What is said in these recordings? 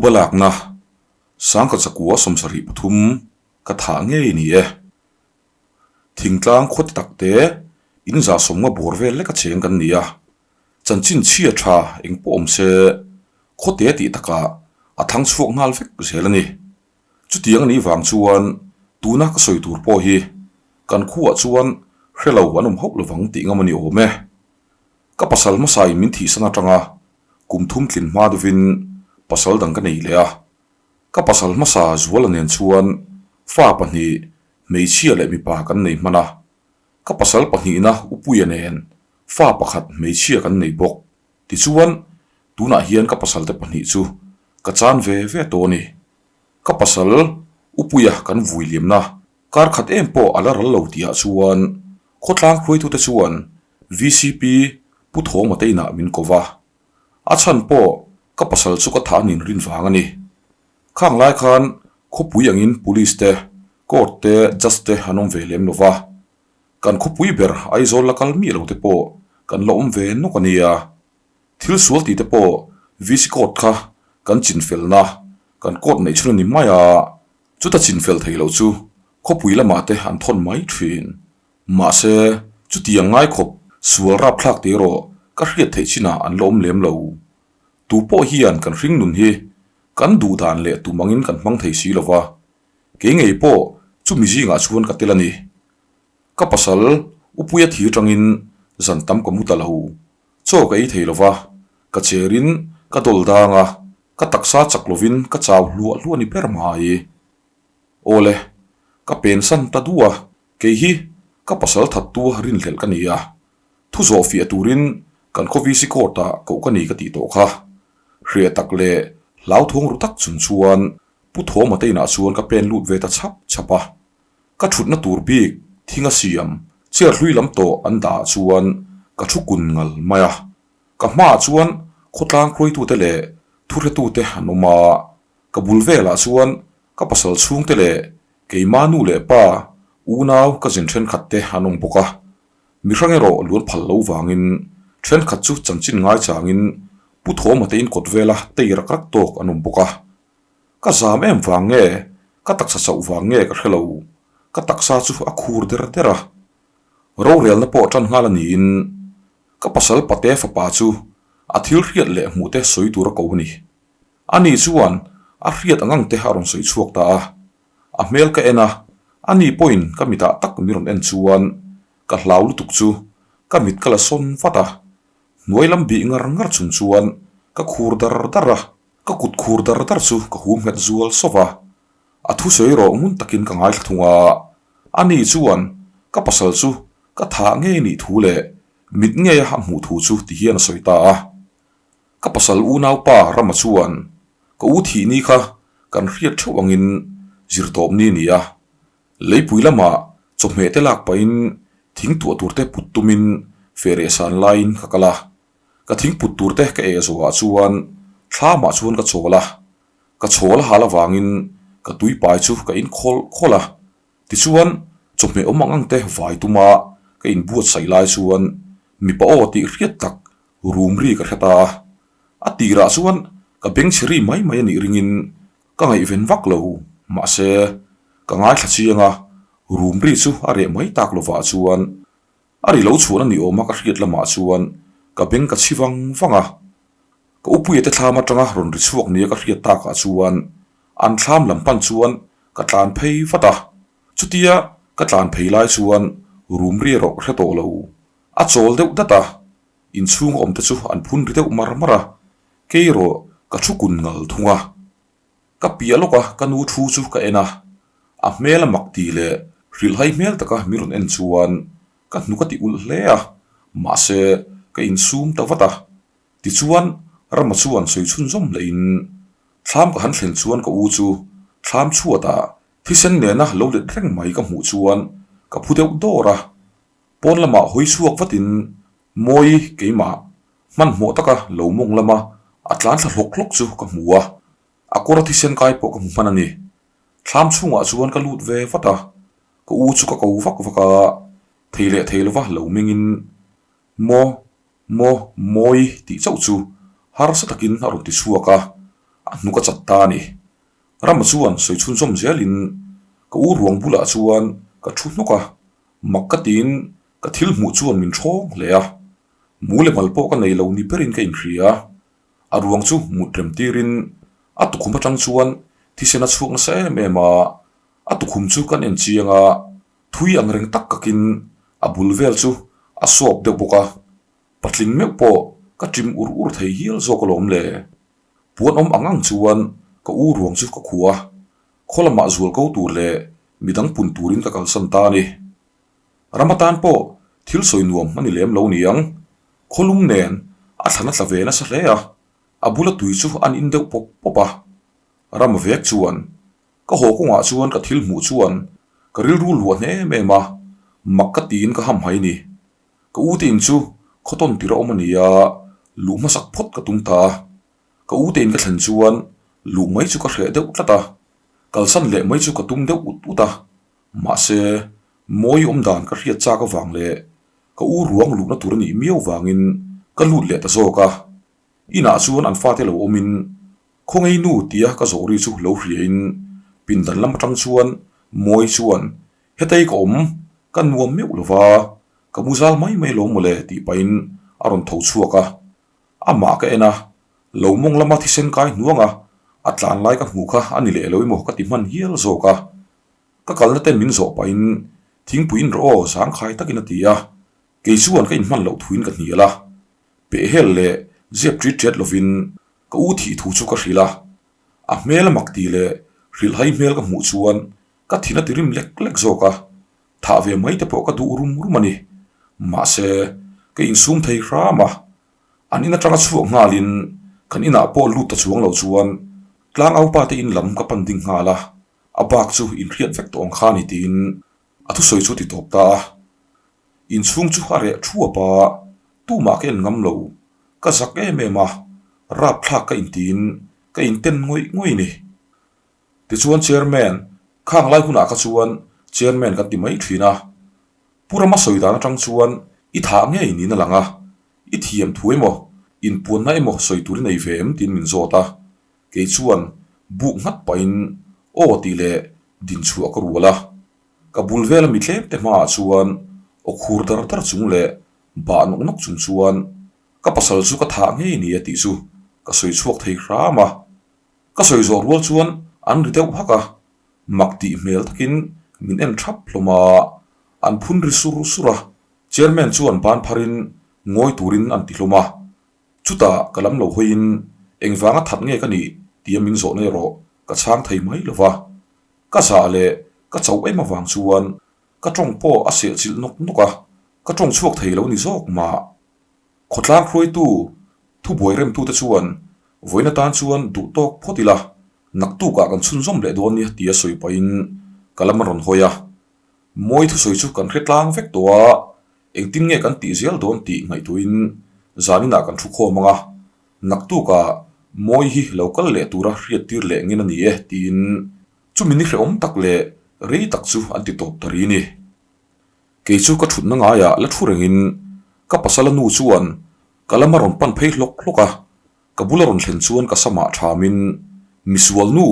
Phuba lakna Sangkhat zakua 73 ka thah ngei ni e. Thingtlang khaw ti tak te in za 50 bawr vel lek a cheng kan ni a, chanchin chhia tha eng pawh awm se khaw te tih takah a thang chhuak nghal vek zel a ni. Chutiang a nih vang chuan tuna ka sawi tur pawh hi kan khuaah chuan hre lo an awm hauh lovang tih ngam a ni awm e. Ka pasal hmasain min thihsan atanga kum thum tlin hma deuhin pasal dang ka nei leh a. Ka pasal hmasa Zuala nen chuan fa pahnih, hmeichhia leh mipa kan nei hman a. Ka pasal pahnihna Upuia nen fa pakhat hmeichhia kan nei bawk. Tichuan, tunah hian ka pasalte pahnih chu ka chan ve ve tawh a ni. Ka pasal Upuia kan vui liamna kar khat em pawh a la ral lo tihah chuan khawtlang hruaitute chuan VCP Pu Thawma te inah min ko va. A chhan pawh ka pasal chu ka thah nin rin vang a ni. Khang lai khan khawpui angin Police te, Court te, Judge te an awm ve lem lo va. Kan khawpui ber Aizawl la kal miah lo te pawh kan la awm ve nawk a nia. Thil sual tih te pawh VC Court kha kan chinfelna, kan court neih chhun a ni mai a, chuta chinfel thei loh chu khawpui lamah te an thawn mai thin. Mahse, chutiang ngai khawp sual rapthlak tih erawh ka hriat theih chinah an la awm lem lo. Tu pawh hian kan hring nun hi kan duh dan leh tum angin kan hmang thei si lo va, kei ngei pawh chumi zingah chuan ka tel a ni. Ka pasal Upuia thir tangin zan tam ka mu ta lo. Chaw ka ei thei lo va, ka cherin ka dawl dang a, ka taksa chak lovin ka chau hluah hluah ni ber mai. Awle, ka pensan ta duh a, kei hi ka pasal thattu rinhlelh ka ni a, thu zawh fiah turin kan khaw VC court ah koh ka ni ka tih tawh kha. Hriat tak leh hlauthawng ru tak chung chuan Pu Thawma te inah chuan ka pen lut ve ta chhap chhap a. Ka thutna tur bik thing a siam chair hlui lam tawh an dah ah chuan ka thu kun ngal mai a. Ka hmaah chuan khawtlang hruaitute leh thuhretute an awm a, ka bul velah chuan ka pasal chhungte leh keima nu leh pa unau ka zin thenkhat te an awm bawk a. Mi hrang erawh luan phal lo vangin thenkhat chu chanchin ngaichangin Pu Thawma te inkawt vela tei rak rak tawk an awm bawk a. Ka zam em vang nge, ka taksa chauh vang nge ka hre lo, ka taksa chu a khur der der a. Rorelna pawh tan nghal a niin ka pasal pate fapa chu a thil hriat leh hmuh te sawi tur a ko a ni. Ani chuan a hriat ang ang te a rawn sawi chhuak ta a. A hmel ka en a, ani pawhin ka mitah tak mi rawn en chuan ka hlau lutuk chu ka mit ka la sawn vat a. Hnuai lam bih ngar ngar chung chuan ka khur dar dar a. Ka kut khur dar dar chu ka hum nghet zual sawp a, a thusawi rawh ngun takin ka ngaithla thung a, ani chuan ka pasal chu ka thah ngei nih thu leh mit ngei a hmuh thu chu ti hian a sawi ta a. Ka pasal unaupa Rama chuan ka u thih ni kha kan hriat theuh angin zirtawp ni a ni a, leipui lamah chawhmeh te lak pahin thing tuah tur te put tumin fehreh san laiin ka kal a. Ka thingput tur te ka eh zawhah chuan thlamah chuan ka chawl a, ka chawl a hal avangin ka tuipai chu ka in khawlh khawlh a. Tichuan, chawhmeh awm ang ang te vai tuma ka inbuatsaih lai chuan mipa aw tih hriat tak rum ri ka hre ta a. A tirah chuan ka bengchhe ri mai mai a nih ringin ka ngaihven vak lo, mahse ka ngaithla chiang a, rum ri chu a reh mai tak lovah chuan A ri lo chhuahna ni awma ka hriat lamah chuan ka beng ka chhi vang vang a. Ka upuia te thlam atanga rawn ri chhuak nia ka hriat takah chuan an thlam lam pan chuan ka tlan phei vat a. Chutia ka tlan phei lai chuan rum ri erawh ka hre tawh lo. A chawl deuh dat a, inchhung awm te chu an phun ri deuh mar mar a, kei erawh ka thu kun ngal thung a. Ka piah lawk a, ka nu thu chu ka en a, a hmel a mak tih leh hrilhhai hmel taka mi rawn en chuan ka hnuk a ti ulh hle a, mahse ka insum ta vat a. Tichuan Rama chuan sawi chhunzawm hlein thlam ka han thlen chuan ka u chu thlam chhuatah thisen nena lo let reng mai ka hmuh chuan ka phu deuh dawr a, pawn lamah hawi chhuak vatin Mawi keimah hmanhmawh taka lo mawng lama a tlan thla hlawk hlawk chu ka hmu a, a kawr a thisen kai pawh ka hmu hman a ni. Thlam chhungah chuan ka lut ve vat a, ka u chu ka ko vak vak a, thei leh thei lova lo mengin Maw, maw, Mawi tih chauh chu harsa takin a rawn ti chhuak a. A hnuk a chat ta a ni. Rama chuan sawi chhunzawm zelin ka u ruang bulah chuan ka thu hnawk a, mak ka tiin ka thil hmuh chuan min ṭhawng hle a. Mu leh mal pawh ka nei lo ni berin ka inhria. A ruang chu mut rem tirin a tukhum atang chuan thisen a chhuak nasa em em a, a tukhum chu kan en chiang a, thui ang reng tak kakin a bul vel chu a sawp deuh bawk a, patling meuh pawh ka ṭim ur ur thei hial zawk alawm le. Puan awm ang ang chuan ka u ruang chu ka khuh a, khaw lamah zual ko tur leh midang pun turin ka kalsan ta a ni. Ram atan pawh thil sawi nuam a ni lem lo niang. Khawlum nen a thlan a tla ve nasa hle a, a bula tui chu an in deuh pawp pawp a. Ram vek chuan ka haw kawngah chuan ka thil hmuh chuan ka rilru luah hne em em a, mak ka tiin ka hamhaih ni. Ka u te in chu khawtawn tir a awm a ni a, luh hmasak phawt ka tum ta a. Ka u te in ka thlen chuan luh mai chu ka hreh deuh tlat a, kalsan leh mai chu ka tum deuh ut ut a. Mahse, mawi awm dan ka hriat chak avang leh ka u ruang luhna tur a nih miau vangin ka lut leh ta zawk a. Inah chuan an fate lo awmin Khawngei nu tia ka zawh ri chu lo hriain pindan lam atang chuan Mawi chuan Hetei ka awm, ka nuam meuh lova, ka mu zal mai mai lo mawle tih pahin a rawn tho chhuak a. Amah ka en a, lo mawng lama thisen kai hnuanga a tlan lai ka hmuh kha a ni leh lo emaw ka ti hman hial zawk a. Ka kalna ten min zawh pahin thingpui in rawh aw zangkhai takin a ti a, kei chuan ka inhman loh thuin ka hnial a. Pehhel leh zep ṭit ṭet lovin ka u thih thu chu ka hrilh a, a hmel a mak tih leh hrilhhai hmel ka hmuh chuan ka thin a ti rim lek lek zawk a, thah ve mai te pawh ka duh rum rum a ni. Mahse, ka insum thei hram a, an in atanga chhuak nghalin kan inah pawh lut ta chuang lo chuan tlangaupa te in lam ka pan ding nghal a, a bak chu inhriat vek tawh ang kha ni tiin a thusawi chu ti tawp ta a. Inchhung chu a reh thuap a, tumah ka en ngam lo, ka zak em em a, rapthlak ka intiin ka inten ngawih ngawih ni. Tichuan Chairman, khang lai hunah kha chuan Chairman kan ti mai thin a. Pu Rama sawi dan atang chuan i thah ngei niin a lang a, i thiam thu emaw, inpuanna emaw sawi tur i nei ve em tiin min zawt a. Kei chuan buk nghat pahin aw tih leh din chhuah ka rual a. Ka bul vela mi tlem te hmaah chuan aw khur dar dar chung leh bah nawk nawk chung chuan ka pasal chu ka thah ngei ni a tih chu ka sawi chhuak thei hram a. Ka sawi zawh rual chuan an ri deuh hak a, mak tih hmel takin min en thap hlawm a, an phun ri sur sur a, chairman chuan ban pharin ngawi turin an ti hlawm a, chutah ka lam lo hawiin engvanga that nge ka nih tia min zawhna erawh ka chhang thei mai lo va, ka zah leh ka chauh em avang chuan ka tawng pawh a sehchilh nawk nawk a, ka tawng chhuak thei lo ni zawk mah. Khawtlang hruaitu thubuai remtute chuan vawiin atan chuan duh tawk phawt ila, naktukah kan chhunzawm leh dawn nia tia sawi pahin ka lam a rawn hawi a. Mawi thusawi chu kan hre tlang vek tawh a, engtin nge kan tih zel dawn tih ngaihtuahin zaninah kan thu khawm ang a, naktukah Mawi hi lo kal leh tura hriattir leh ngen a ni e tiin chumi ni hrehawm tak leh rei tak chu an ti tawp ta ri ni. Kei chu ka thutna ngaiah la thu rengin ka pasala nu chuan ka lama rawn pan phei hlawk hlawk a, ka bula rawn thlen chuan ka samah thamin misual nu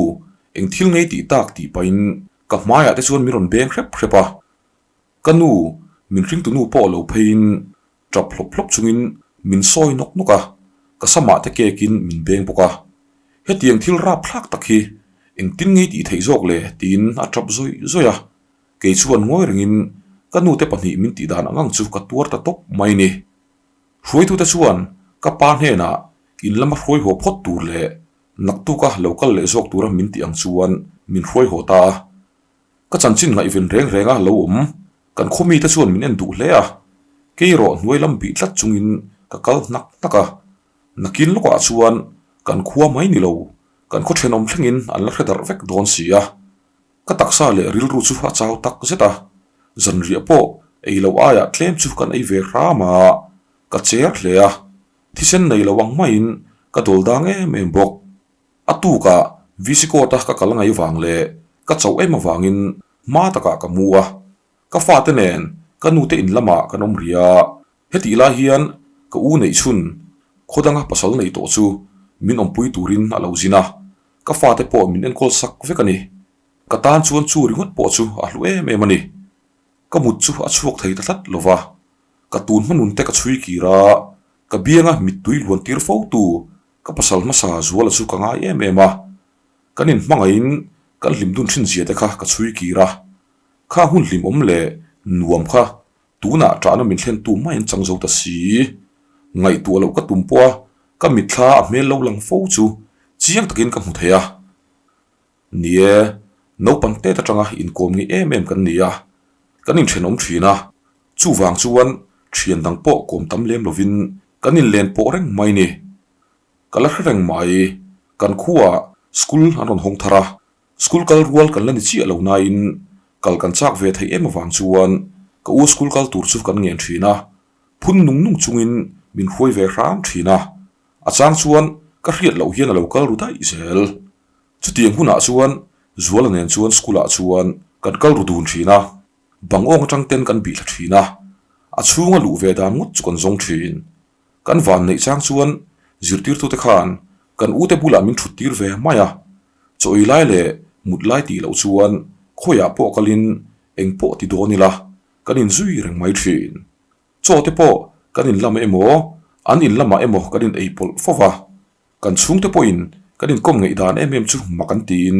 eng thil ngei tih tak tih pahin ka hmaiah te chuan min rawn beng hrep hrep a. Ka nu min hringtu nu pawh lo pheiin tap hlawp hlawp chungin min sawi nawk nawk a, ka samah te kekin min beng bawk a. Hetiang thil rapthlak tak hi engtin ngei tih theih zawk le tiin a tap zawih zawih a. Kei chuan ngawi rengin ka nute pahnih min tih dan ang ang chu ka tuar ta tawp mai ni. Hruaitute chuan ka pa hnenah in lama hruai haw phawt tur leh naktuka lo kal leh zawk tura min tih ang chuan min hruai haw ta a. Ka chanchin ngaihven reng renga lo awm kan khaw mite chuan min en duh hle a, kei erawh hnuai lam bih tlat chungin ka kal hnak hnak a. Nakin lawkah chuan kan khua mai ni lo, kan khaw thenawm thlengin an la hre darh vek dawn si a. Ka taksa leh rilru chu a chau tak zet a, zanriah pawh ei loh aiah tlem chu kan ei ve hram a, ka cher hle a, thisen nei lo ang maiin ka dawl dang em em bawk. A tukah VC court a ka kal ngai vang leh ka chauh em avangin hma takah ka mu a, ka fate nen ka nute in lamah kan awm ri a, hetih lai hian ka u neih chhun khaw danga pasal nei tawh chu min awmpui turin a lo zin a. Ka fate pawh min enkawl sak vek a ni. Ka tan chuan chu ringawt pawh chu a hlu em em a ni. Ka mut chu a chhuak thei ta tlat lo va. Ka tun hma nun te ka chhui kir a, ka bianga mittui luan tir fo tu ka pasal hmasa Zuala chu ka ngai em em a. Kan inhmangaihin kan hlim dun thin zia te kha ka chhui kir a. Kha hun hlimawm leh nuam kha tunah ṭahna min thlentu mai an chang zo ta si. Ngaihtuah loh ka tum pawh a, ka mitthla a hmel lo lang fo chu chiang takin ka hmu thei a. Ni e, naupang tet atanga inkawm ngi em em kan ni a, kan inthenawm thin a, chuvang chuan thian dang pawh kawm tam lem lovin kan inlen pawh reng mai ni. Ka la hre reng mai, kan khuaah school an rawn hawng thar a, School kal rual kan la ni chiah lo nain kal kan chak ve theih em avang chuan ka u school kal tur chu kan ngen thin a, phun nung nung chungin min hruai ve hram thin a, a chang chuan ka hriat loh hian a lo kal ru daih zel. Chutiang hunah chuan Zuala nen chuan school ah chuan kan kal ru dun thin a, bang awng atang ten kan bih thla thin a, a chhunga luh ve dan ngawt chu kan zawng thin. Kan van neih chang chuan zirtirtute khan kan ute bulah min thut tir ve mai a, chaw ei lai leh mut lai tih loh chuan khawiah pawh kalin eng pawh ti dawn ila kan inzui reng mai thin. Chaw te pawh kan in lam emaw an in lamah emaw kan in ei pawlh fo va, kan chhungte pawhin kan inkawm ngeih dan em em chu mak an tiin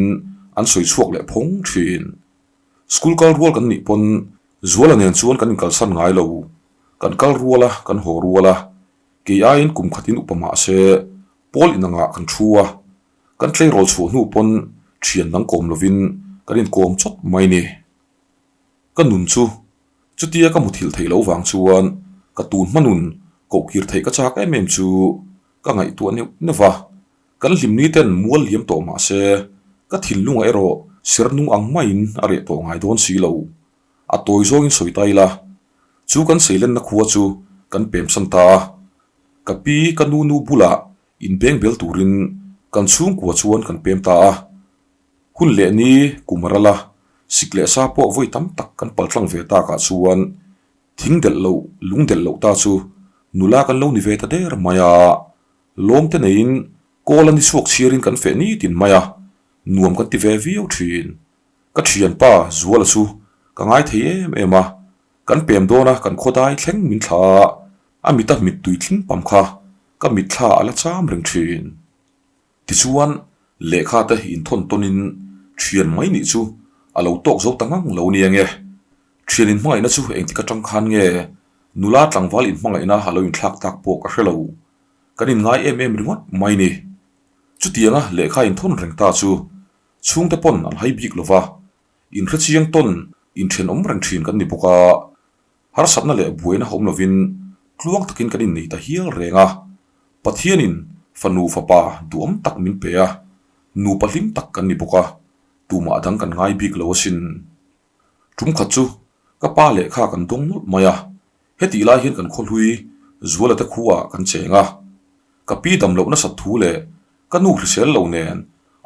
an sawi chhuak leh phawng thin. School kal rual kan nih pawn Zuala nen chuan kan inkalsan ngai lo. Kan kal rual a, kan haw rual a. Kei aiin kum khatin upa mah se, Pawl inangah kan thu a. Kan tleirawl chhuah hnu pawn thian dang kawm lovin kan inkawm chawt mai ni. Ka nun chu chutia ka muthilh theih loh vang chuan ka tun hma nun kohkir theih ka chak em em chu ka ngaihtuah neuh neuh va. Kan hlimni ten mual liam tawh mah se, ka thinlungah erawh ser nung ang maiin a reh tawh ngai dawn si lo. A tawi zawngin sawi ta ila, chu kan seilenna khua chu kan pemsan ta a. Ka pi ka nu nu bulah inbeng bel turin kan chhungkua chuan kan pem ta a. Hun leh ni kum a ral a, sik leh sa pawh vawi tam tak kan paltlang ve takah chuan thing delh loh, lung delh loh ta chu nula kan lo ni ve ta der mai a. Lawm te neiin kawl a ni chhuak chhiarin kan feh nitin mai a, nuam kan ti ve viau thin. Ka thianpa Zuala chu ka ngai thei em em a, kan pem dawn a kan khawdai thleng min thla a, a mita mittui tling pam kha ka mitthla a la cham reng thin. Tichuan lehkha te inthawn tawnin thian mai nih chu a lo tawk zo ta ngang lo nia nge. Thian inhmangaihna chu engtik atang khan nge nula tlangval inhmangaihna a lo inthlak tak pawh ka hre lo. Kan inngai em em ringawt mai ni. Chutianga lehkha inthawn reng ta chu chhungte pawn an hai bik lo va, inhrechiang tawn inthenawm reng thin kan ni bawk a, harsatna leh buaina awm lovin tluang takin kan innei ta hial reng a. Pathianin fanu fapa duhawm tak min pe a, nupa hlim tak kan ni bawk a, tumah dang kan ngai bik lo asin. Tum khat chu ka pa lehkha kan dawng nawlh mai a, hetih lai hian kan khawhlui Zuala te khuaah kan cheng a. Ka pi dam loh nasat thu leh ka nu hrisel lo nen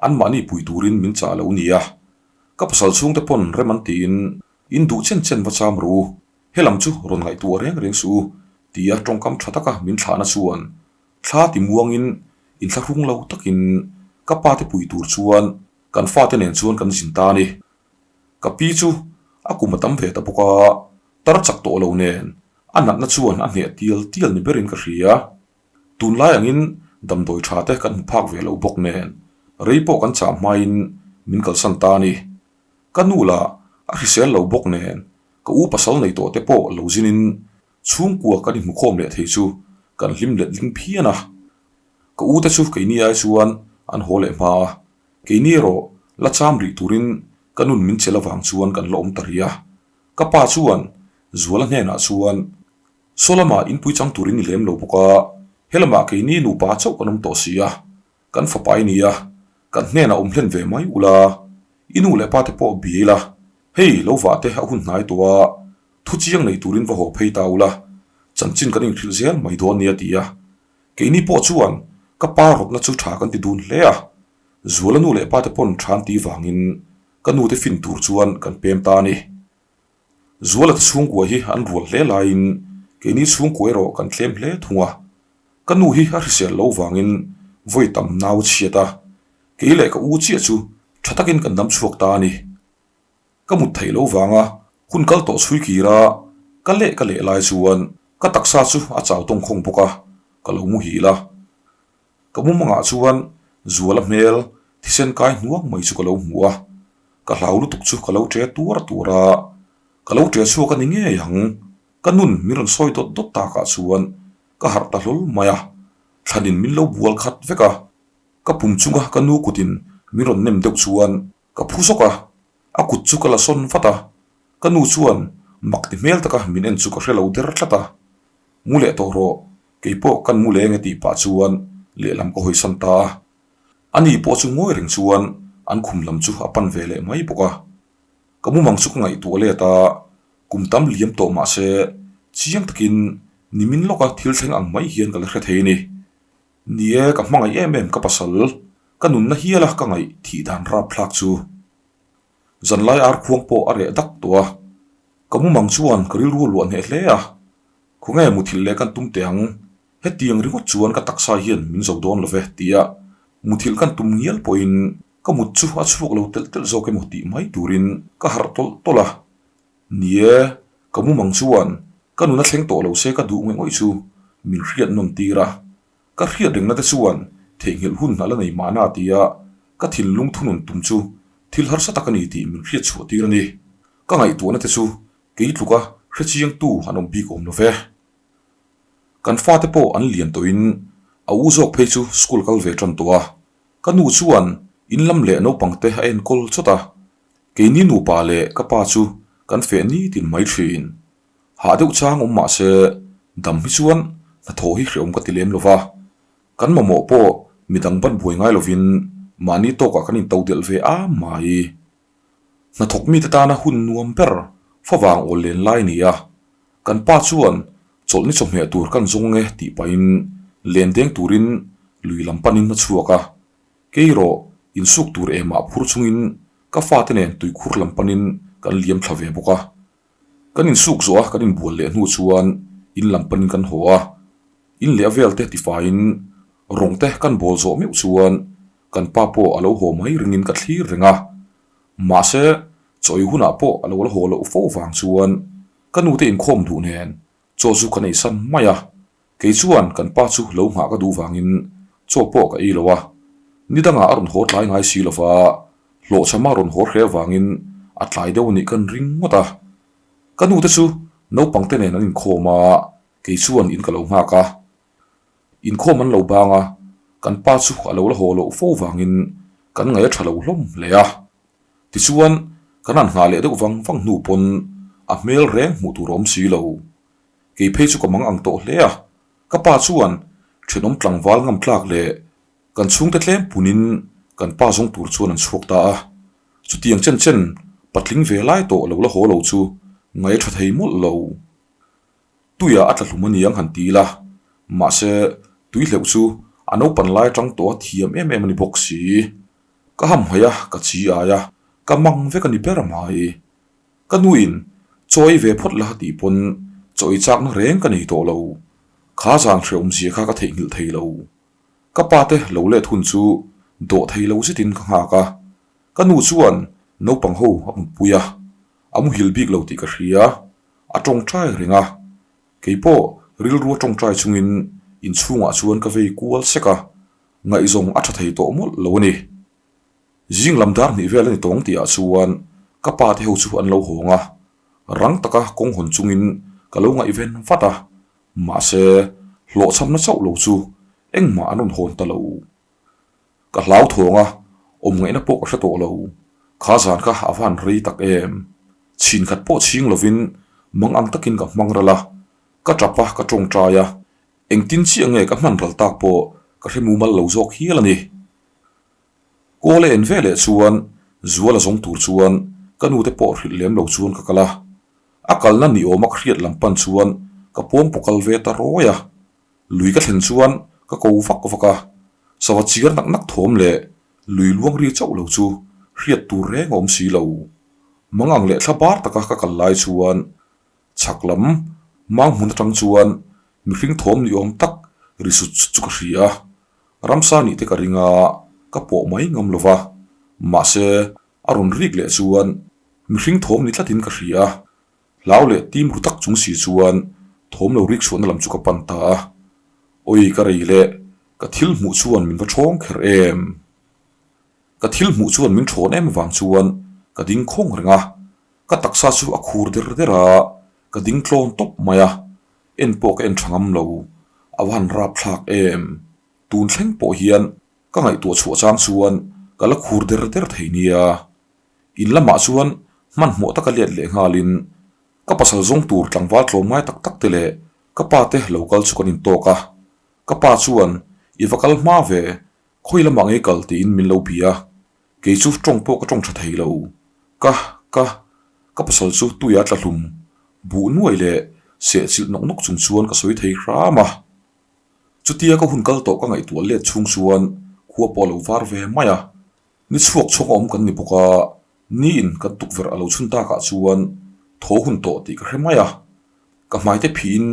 anmahni pui turin min chah lo nia. Ka pasal chhungte pawn rem an tiin in duh chen chen va cham ru, helam chu rawn ngaihtuah reng reng suh u tia tawngkam tha taka min thlahna chuan thla ti muangin inthlahrung lo takin ka pa te pui tur chuan kan fate nen chuan kan zin ta a ni. Ka pi chu a kum a tam ve ta bawk a, tar chak tawh lo nen a natna chuan a hneh tial tial ni berin ka hria. Tunlai angin damdawi tha te kan hmu phak ve lo bawk nen rei pawh kan chah hmain min kalsan ta a ni. Ka nu lah a hrisel lo bawk nen ka u pasal nei tawh te pawh lo zinin chhungkua kan inhmukhawm leh thei chu kan hlim let ling phian a. Ka u te chu keini ai chuan an haw leh hma a, Keini erawh la cham rih turin ka nun min chelh avang chuan kan la awm ta rih a. Ka pa chuan Zuala hnenah chuan, Saw lamah inpui chang turin ni lem lo bawk a, helamah keini nupa chauh kan awm tawh si a, kan fapa i ni a, kan hnenah awm hlen ve mai ula, i nu leh pa te pawh biai la, hei lo vah te a hun hnai tawh a, thu chiang nei turin va haw phei ta ula, chanchin kan inhrilh zel mai dawn nia ti a. Keini pawh chuan ka pa rawtna chu tha kan ti dun hle a, Zuala nu leh pa te pawn tha an tih vangin ka nu te fin tur chuan kan pem ta a ni. Zuala te chhungkua hi an rual hle laiin keini chhungkua erawh kan tlem hle thung a, ka nu hi a hrisel lo vangin vawi tam nau chhiat a. Kei leh ka u chiah chu tha takin kan dam chhuak ta a ni. Ka mut theih lo vanga hun kal tawh chhui kira ka leh ka leh lai chuan ka taksa chu a chau tawng khawng bawk a, ka lo muhil a. Ka mumangah chuan Zuala hmel thisen kai hnuang mai chu ka lo hmu a, ka hlau lutuk chu ka lo ṭe tuar tuar a, ka lo ṭe chhuak a ni ngei ang. Ka nun min rawn sawi dawt dawt takah chuan ka harh ta hlawl mai a, thlanin min lo bual khat vek a, ka pum chunga ka nu kutin min rawn nem deuh chuan ka phu zawk a, a kut chu ka la sawn vat a, ka nu chuan mak ti hmel taka min en chu ka hre lo der tlat a, mu leh tawh rawh, kei pawh kan mu leng e tih pah chuan lehlam ka hawisan ta a, ani pawh chu ngawi reng chuan an khum lam chu a pan ve leh mai bawk a, ka mumang chu ka ngaihtuah let a, kum tam liam tawh mah se chiang takin nimin lawka thil thleng ang mai hian ka la hre thei a ni. Ni e, ka hmangaih em em ka pasal, ka nunna hiala ka ngaih thih dan rapthlak chu. Zanlai ar khuang pawh a reh dak tawh a, ka mumang chuan ka rilru a luah hneh hle a, khawnge muthilh leh kan tum teh ang, hetiang ringawt chuan ka taksa hian min zo dawn lo ve tia muthilh kan tum ngial pawhin ka mut chu a chhuak lo telh telh zawk emaw tih mai turin ka harh tawlh tawlh a. Ni e, ka mumang chuan ka nuna thleng tawh lo se ka duh ngawih ngawih chu min hriat nawn tir a, ka hriat rengna te chuan theihnghilh hun a la nei mahna tia ka thinlung thunun tum chu thil harsa tak a ni tih min hriat chhuah tir a ni. Ka ngaihtuahna te chu kei tluka hrechiangtu an awm bik awm lo ve. Kan fate pawh an lian tawhin a u zawk phei chu school kal ve tan tawh a, ka nu chuan in lam leh naupang te a enkawl chawt a, keini nupa leh ka pa chu kan feh nitin mai thin. Hah deuh chang awm mah se dam hi chuan hnathawh hi hrehawm ka ti lem lo va, kan mamawh pawh midang ban buai ngai lovin mahni tawkah kan into delh ve a mai. Hnathawk mite tana hun nuam ber favang awl len lai a ni a, kan pa chuan chawlhni chawhmeh tur kan zawng e tih pahin len deng turin lui lam panin a chhuak a, kei erawh insuk tur emah phur chungin ka fate nen tuikhur lam panin kan liam thla ve bawk a. Kan insuk zawh a kan inbual leh hnu chuan in lam panin kan haw a, in leh a vel te tifaiin rawng te kan bawl zawh meuh chuan kan pa pawh a lo haw mai ringin ka thlir reng a, mahse chawi hunah pawh a lo la haw loh fo vang chuan ka nute inkhawm duh nen chaw chu ka neihsan mai a, Kei chuan kan pa chu lo nghah ka duh vangin chaw pawh ka ei lo a, ni dangah a rawn haw tlai ngai si lo va, hlawhchham a rawn haw hle vangin a tlai deuh anih kan ring ngawt a. Ka nu te chu naupang te nen an inkhawm a, kei chuan in ka lo nghak a. Inkhawm an lo bang a, kan pa chu a lo la haw loh fo vangin kan ngaih a tha lo hlawm hle a. Tichuan kan han nghah leh deuh vang vang hnu pawn a hmel reng hmuh tur a awm si lo. Kei phei chu ka mang ang tawh hle a, ka pa chuan thenawm tlangval ngam tlak leh kan chhungte tlem punin kan pa zawng tur chuan an chhuak ta a, chutiang chen chen patling ve lai tawh lo la haw lo chu ngaih a tha thei mawlh lo. Tuiah a tla hlum a niang han ti ila, mahse tui hleuh chu a naupan lai atang tawh a thiam em em a ni bawk si. Ka hamhaih a, ka chi ai a, ka mang vek a ni ber mai. Ka nuin chaw ei ve phawt la tih pawn chaw ei chakna reng ka nei tawh lo. Kha zan hrehawmzia kha ka theihnghilh thei lo. Ka pa te lo let hun chu dawh thei lo zetin ka nghak a. Ka nu chuan naupang ho a mutpui a, a muhil bik lo tih ka hria. A tawngtai reng a. Kei pawh rilru a tawngtai chungin inchhungah chuan ka vei kual sek a, ngaihzawng a tha thei tawh mawlh lo a ni. Zing lam dar hnih vel a ni tawng tihah chuan ka pa te ho chu an lo hawng a, rang taka kawng hawn chungin ka lo ngaihven vat a, mahse hlawhchhamna chauh lo chu engmah an rawn hawn ta lo. Ka hlau thawng a, awm ngaihna pawh ka hre tawh lo, kha zan kha a van rei tak em? Chhin khat pawh chhing lovin mang ang takin ka hmang ral a, ka tap a, ka tawngtai a, engtin chiah nge ka hman ral tak pawh ka hre mumal lo zawk hial a ni. Kawl a en ve leh chuan Zuala zawng tur chuan ka nu te pawh hrilh lem lo chuan ka kal a. A kalna ni awma ka hriat lam pan chuan ka pawm paw kal ve ta rawi a. Lui ka thlen chuan ka ko vak vak a, sava chiar nak nak thawm leh lui luang ri chauh lo chu hriat tur reng a awm si lo. Mangang leh thla bar taka ka kal lai chuan chhak lam mang hmun atang chuan mihring thawm ni awm tak ri sut sut chu ka hria a. Ramsa nih te ka ring a, ka pawh mai ngam lo va, mahse a rawn rik leh chuan mihring thawm ni tlatin ka hria a, hlau leh tim ru tak chung si chuan thawm lo rik chhuahna lam chu ka pan ta a, awi ka rei leh ka thil hmuh chuan min va ṭhawng kher em? Ka thil hmuh chuan min ṭhawn em vang chuan ka ding khawng reng a, ka taksa chu a khur der der a, ka ding tlawn tawp mai a, en pawh ka en ṭha ngam lo, a va han rap thlak em? Tun thleng pawh hian ka ngaihtuah chhuah chang chuan ka la khur der der thei nia. In lamah chuan hmanhmawh taka let leh nghalin ka pasal zawng tur tlangval tlawm ngai tak tak te leh ka pa te lo kal chu kan intawk a, ka pa chuan i va kal hma ve Khawi lamah ngei kal tiin min lo bia a, kei chu tawng pawh ka tawng tha thei lo. Ka, ka, ka pasal chu tuia tla hlum buh nuai leh seh chilh nawk nawk chung chuan ka sawi thei hram a. Chutia ka hun kal tawh ka ngaihtuah let chhung chuan khua pawh a lo var ve mai a, ni chhuak chhawng a awm kan ni bawk a, niin kan tukverh a lo chhun takah chuan thaw hun tawh tih ka hre mai a. Ka hmaite phiin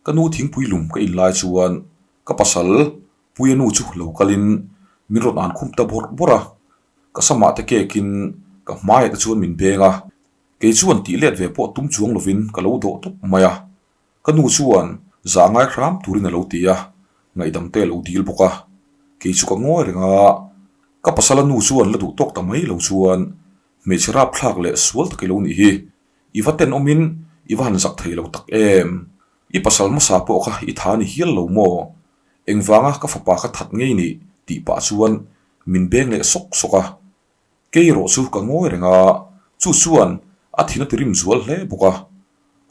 ka nu thingpui lum ka in lai chuan ka pasal Puia nu chu lo kalin min rawn an khum ta bawrh bawrh a, ka samah te kekin ka hmaiah te chuan min beng a, kei chuan tih let ve pawh tum chuang lovin ka lo dawh tawp mai a, ka nu chuan zah ngai hram turin a lo ti a, ngaihdam te a lo dil bawk a, kei chu ka ngawi reng a, ka pasala nu chuan la duh tawk ta mai lo chuan hmeichhe rapthlak leh sual tak i lo nih hi, i va tenawmin i va han zak thei lo tak em, i pasal hmasa pawh kha i tha ni hial lo maw? Engvanga ka fapa ka that ngei nih tih pah chuan min beng leh sawk sawk a. Kei erawh chu ka ngawi reng a, chu chuan a thin a ti rim zual hle bawk a.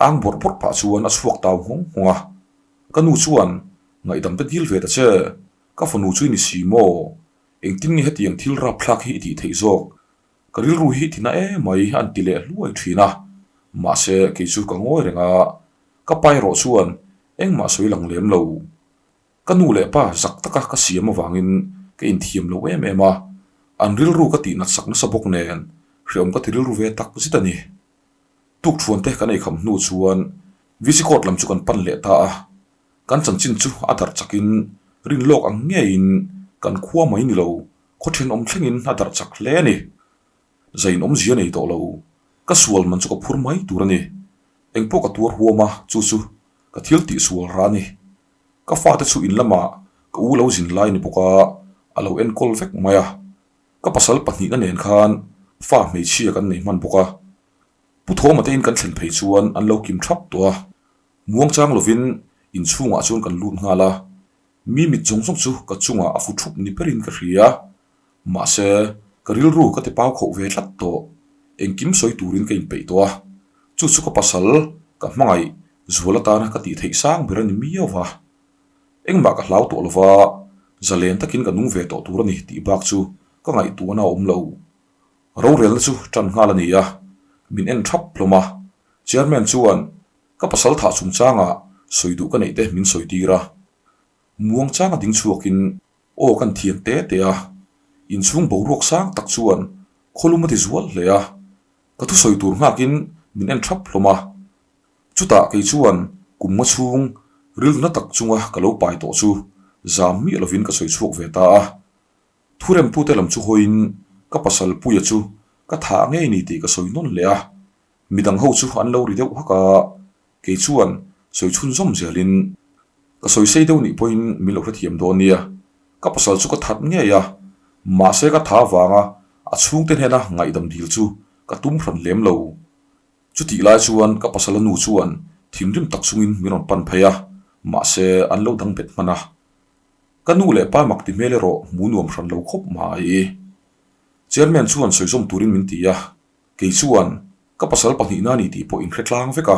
Ang bawrh bawrh pah chuan a chhuak tau nghawng nghawng a. Ka nu chuan ngaihdam te dil ve ta che, ka fanu chu i ni si maw? Engtin nge hetiang thil rapthlak hi i tih theih zawk? Ka rilru hi tina emai an ti leh hluai thin a. Mahse kei chu ka ngawi reng a, ka pa erawh chuan Engmah sawi lang lem lo. Ka nu leh pa zak taka ka siam avangin ka inthiam lo em em a, an rilru ka tih natsak nasa bawk nen hreawm ka ti rilru ve tak zet a ni. Tukthuan te kan eikham hnu chuan VC court lam chu kan pan leh ta a, kan chanchin chu a darh chakin rin lawk ang ngeiin kan khua mai ni lo, khaw thenawm thlengin a darh chak hle a ni. Zain awmzia nei tawh lo, ka sual man chu ka phur mai tur a ni. Engpawh ka tuar huam a, chu chu ka thil tih sual rah a ni. Ka fate chu in lamah ka u lo zin lai ni bawk a, a lo enkawl vek mai a. Ka pasal pahnihna nen khan fa hmeichhia kan nei hman bawk a. Pu Thawma te in kan thlen phei chuan an lo kim thap tawh a. Muangchang lovin inchhungah chuan kan lut nghal a. Mi mit zawng zawng chu ka chungah a fu thup ni berin ka hria. Mahse, ka rilru ka ti pau khauh ve tlat tawh. Engkim sawi turin ka inpeih tawh a. Chu chu ka pasal, ka hmangaih, zual atana ka tih theih sang ber a ni miau va. Engmah ka hlau tawh lova, zalen takin ka nung ve tawh tur a ni tih bak chu ka ngaihtuahna a awm lo. Rorelna chu tan nghal a ni a, min en thap hlawm a. Chairman chuan ka pasal thah chungchangah sawi duh ka neih te min sawi tir a. Muangchanga ding chhuakin Aw kan thiam te te a, inchhung boruak sang tak chuan khawlum a ti zual hle a, ka thusawi tur nghakin min en thap hlawm a. Chutah kei chuan kum nga chhung rilru na tak chunga ka lo pai tawh chu zam miah lovin ka sawi chhuak ve ta a. Thuremtute lam chu hawiin ka pasal Puia chu ka thah ngei ni tih ka sawi nawn leh a, midang ho chu an lo ri deuh hak a. Kei chuan sawi chhunzawm zelin ka sawi sei deuh nih pawhin min lo hrethiam dawn nia. Ka pasal chu ka that ngei a, mahse ka tha avanga a chhungte hnena ngaihdam dil chu ka tum hran lem lo. Chutih lai chuan ka pasala nu chuan thinrim tak chungin min rawn pan phei a, mahse an lo dang bet hman a. Ka nu leh pa mak ti hmel erawh hmu nuam hran lo khawp mai. Chairman chuan sawi zawm turin min ti a, Kei chuan ka pasal pahnihna a ni tih pawh inhre tlang vek a,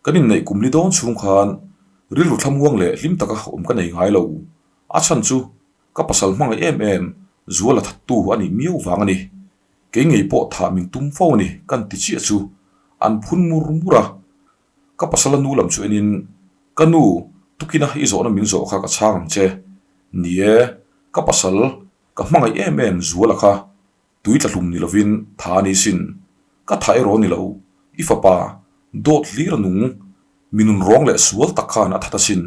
kan inneih kum li dawn chhung khan rilru thlamuang leh hlim taka awm ka nei ngai lo. A chhan chu ka pasal hmangaih em em zual a thattu a nih miau vang a ni. Kei ngei pawh thah min tum fo a ni kan ti chiah chu an phun mur mur a. Ka pasala nu lam chu enin, Ka nu, tukina i zawhna min zawh kha ka chhang ang che. Ni e, ka pasal ka hmangaih em em zuala kha Tui tla hlum ni lovin tha a ni sin. Ka tha erawh ni lo, i fapa, dawt hlir a nung, mi nun rawng leh sual tak khan a that asin.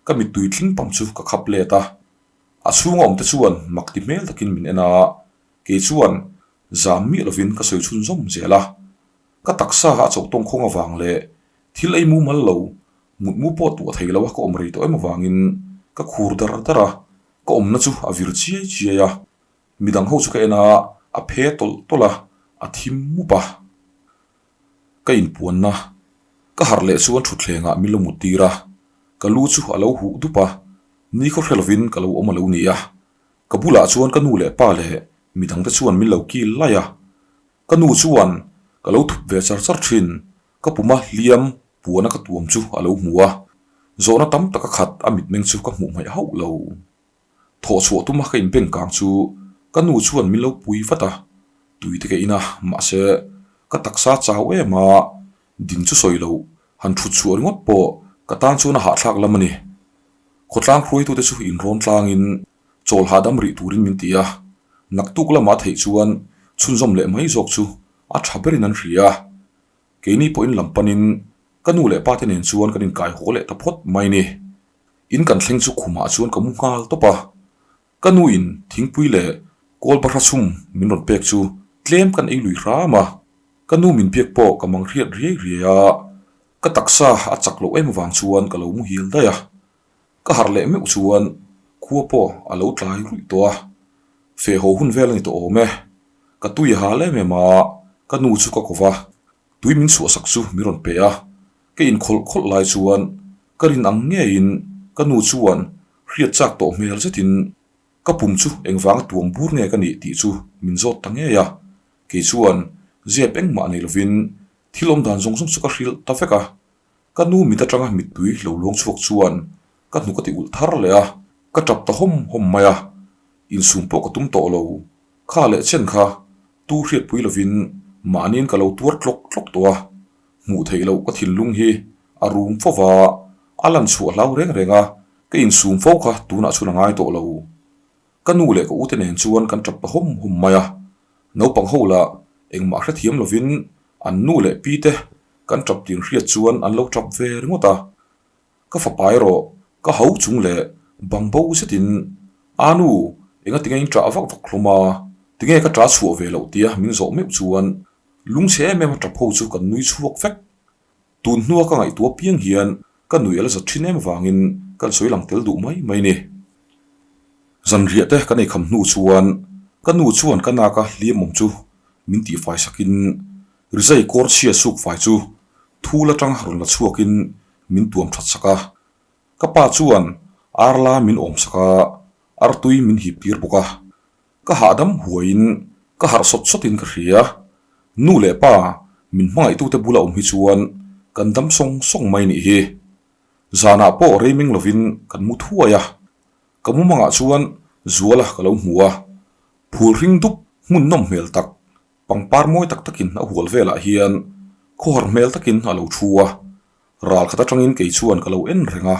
Ka mittui tling pang chu ka khap let a. A chhunga awmte chuan mak ti hmel takin min en a, kei chuan zam miah lovin ka sawi chhunzawm zel a. Ka taksa a chauh tawng khawng avang leh thil ei mumal lo, mutmu pawh tuah thei lo a ka awm rei tawh em avangin ka khur dar dar a, ka awmna chu a vir chiai chiai a. Midang ho chu ka en a, a phe tawlh tawlh a, a thim mup a. Ka inpuanna ka harh leh chuan thutthlengah min lo mut tir a, ka lu chu a lo huh dup a, nikhaw hre lovin ka lo awm a lo ni a. Ka bulah chuan ka nu leh pa leh midangte chuan min lo kil laih a, ka nu chuan ka lo thup ve char char thin, ka puma hliam puana ka tuam chu a lo hmu a, zawhna tam tak a khat a mitmeng chu ka hmuh hmaih hauh lo. Thawh chhuah tuma ka inbeng kang chu ka nu chuan min lo pui vat a, tui te ka in a, mahse ka taksa chau em a, ding chu sawi loh han thut chhuah ringawt pawh ka tan chuan a hahthlak lam a ni. Khawtlang hruaitute chu inrawn tlangin chawl hahdam rih turin min ti a, naktuk lama a theih chuan chhunzawm leh mai zawk chu a tha berin an hria. Keini pawhin lam panin ka nu leh pa te nen chuan kan inkai haw leh ta phawt mai ni. In kan thleng chu khumah chuan ka mu nghal tawp a, ka nu in thingpui leh kawl bahra chhum min rawn pek chu tlem kan ei lui hram a, ka nu min biak pawh ka mang hriat riai riai a, ka taksa a chak loh em avang chuan ka lo muhil daih a, ka harh leh meuh chuan khua pawh a lo tlai ruih tawh a, feh haw hun vel a ni tawh awm e, ka tui a hal em em a, ka nu chu ka ko va, tui min chhuahsak chu min rawn pe a, Ka inkhawlh khawlh lai chuan ka rin ang ngeiin ka nu chuan hriat chak tawh hmel zetin ka pum chu engvanga tuam bur nge ka nih tih chu min zawt ta ngei a. Kei chuan zep engmah nei lovin thil awm dan zawng zawng chu ka hrilh ta vek a. Ka nu mit atanga mittui lo luang chhuak chuan ka hnuk a ti ulh thar leh a, ka tap ta hawm hawm mai a. Insum pawh ka tum tawh lo. Kha leh chen kha tu hriatpui lovin mahniin ka lo tuar tlawk tlawk tawh a. Hmuh theih loh ka thinlung hi a rum fo va, a lan chhuah hlau reng reng a, ka insum fo kha tunah chuan a ngai tawh lo. Ka nu leh ka ute nen chuan kan tap ta hawm hawm mai a, naupang ho lah engmah hrethiam lovin an nu leh pi te kan tap tin hriat chuan an lo tap ve ringawt a. Ka fapa erawh ka hau chung leh bang bo zetin, A nu, engatinge in ṭah vak vak hlawm a, tinge ka ṭah chhuah ve loh tia min zawh meuh chuan Lungchhe em em a tap ho chu kan nui chhuak vek. Tun hnua ka ngaihtuah piang hian ka nui a la zat thin em vangin kan sawi lang tel duh mai mai ni. Zanriah te kan eikham hnu chuan ka nu chuan ka naka hliam awm chu min tihfai sakin rizai kawr chhia suk fai chu thul atang rawn la chhuakin min tuam that sak a. Ka pa chuan arla min awm sak a, artui min hip tir bawk a. Ka hahdam huaiin ka harh sawt sawtin ka hria. Nu leh pa min hmangaihtute bula awm hi chuan kan dam sawng sawng mai nih hi. Zanah pawh rei meng lovin kan mu thuai a. Ka mumangah chuan Zuala ka lo hmu a. Phul hring dup hmun nawm hmel tak, pangpar mawi tak takin a hual velah hian khawhar hmel takin a lo thu a. Ral khat atangin kei chuan ka lo en reng a.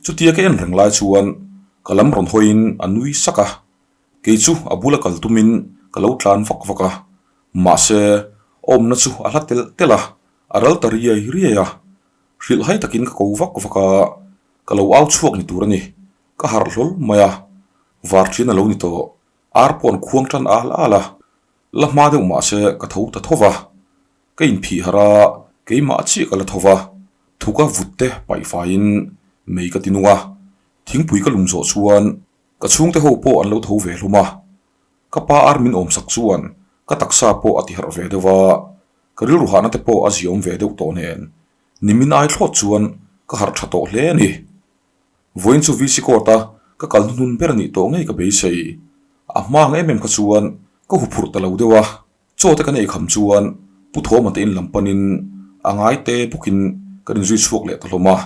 Chutia ka en reng lai chuan ka lam rawn hawiin a nui sak a, kei chu a bula kal tumin ka lo tlan vak vak a, mahse awmna chu a hla telh telh a, a ral ta riai riai a, hrilh hai takin ka ko vak vak a, ka lo au chhuak ni tur a ni, ka harh hlawl mai a, var ṭhian a lo ni tawh, ar pawh an khuang ṭan al al a, la hma deuh mahse ka tho ta tho va. Ka inphih harh a, keimah chiah ka la tho va, thuka vut te paih faiin mei ka ti nung a, thingpui ka lum zawh chuan ka chhungte ho pawh an lo tho ve hlawm a, ka pa ar min awmsak chuan ka taksa pawh a ti harh ve deuh a, ka rilru hahna te pawh a ziaawm ve deuh tawh nen nimin ai thlawt chuan ka harh tha tawh hle a ni. Vawiin chu VC court a ka kal hnuhnun ber a nih tawh ngei ka beisei. A hma ang em em kha chuan ka huphurh ta lo deuh a. Chaw te kan ei kham chuan Pu Thawma te in lam panin a ngai te bawkin kan inzui chhuak leh ta hlawm a.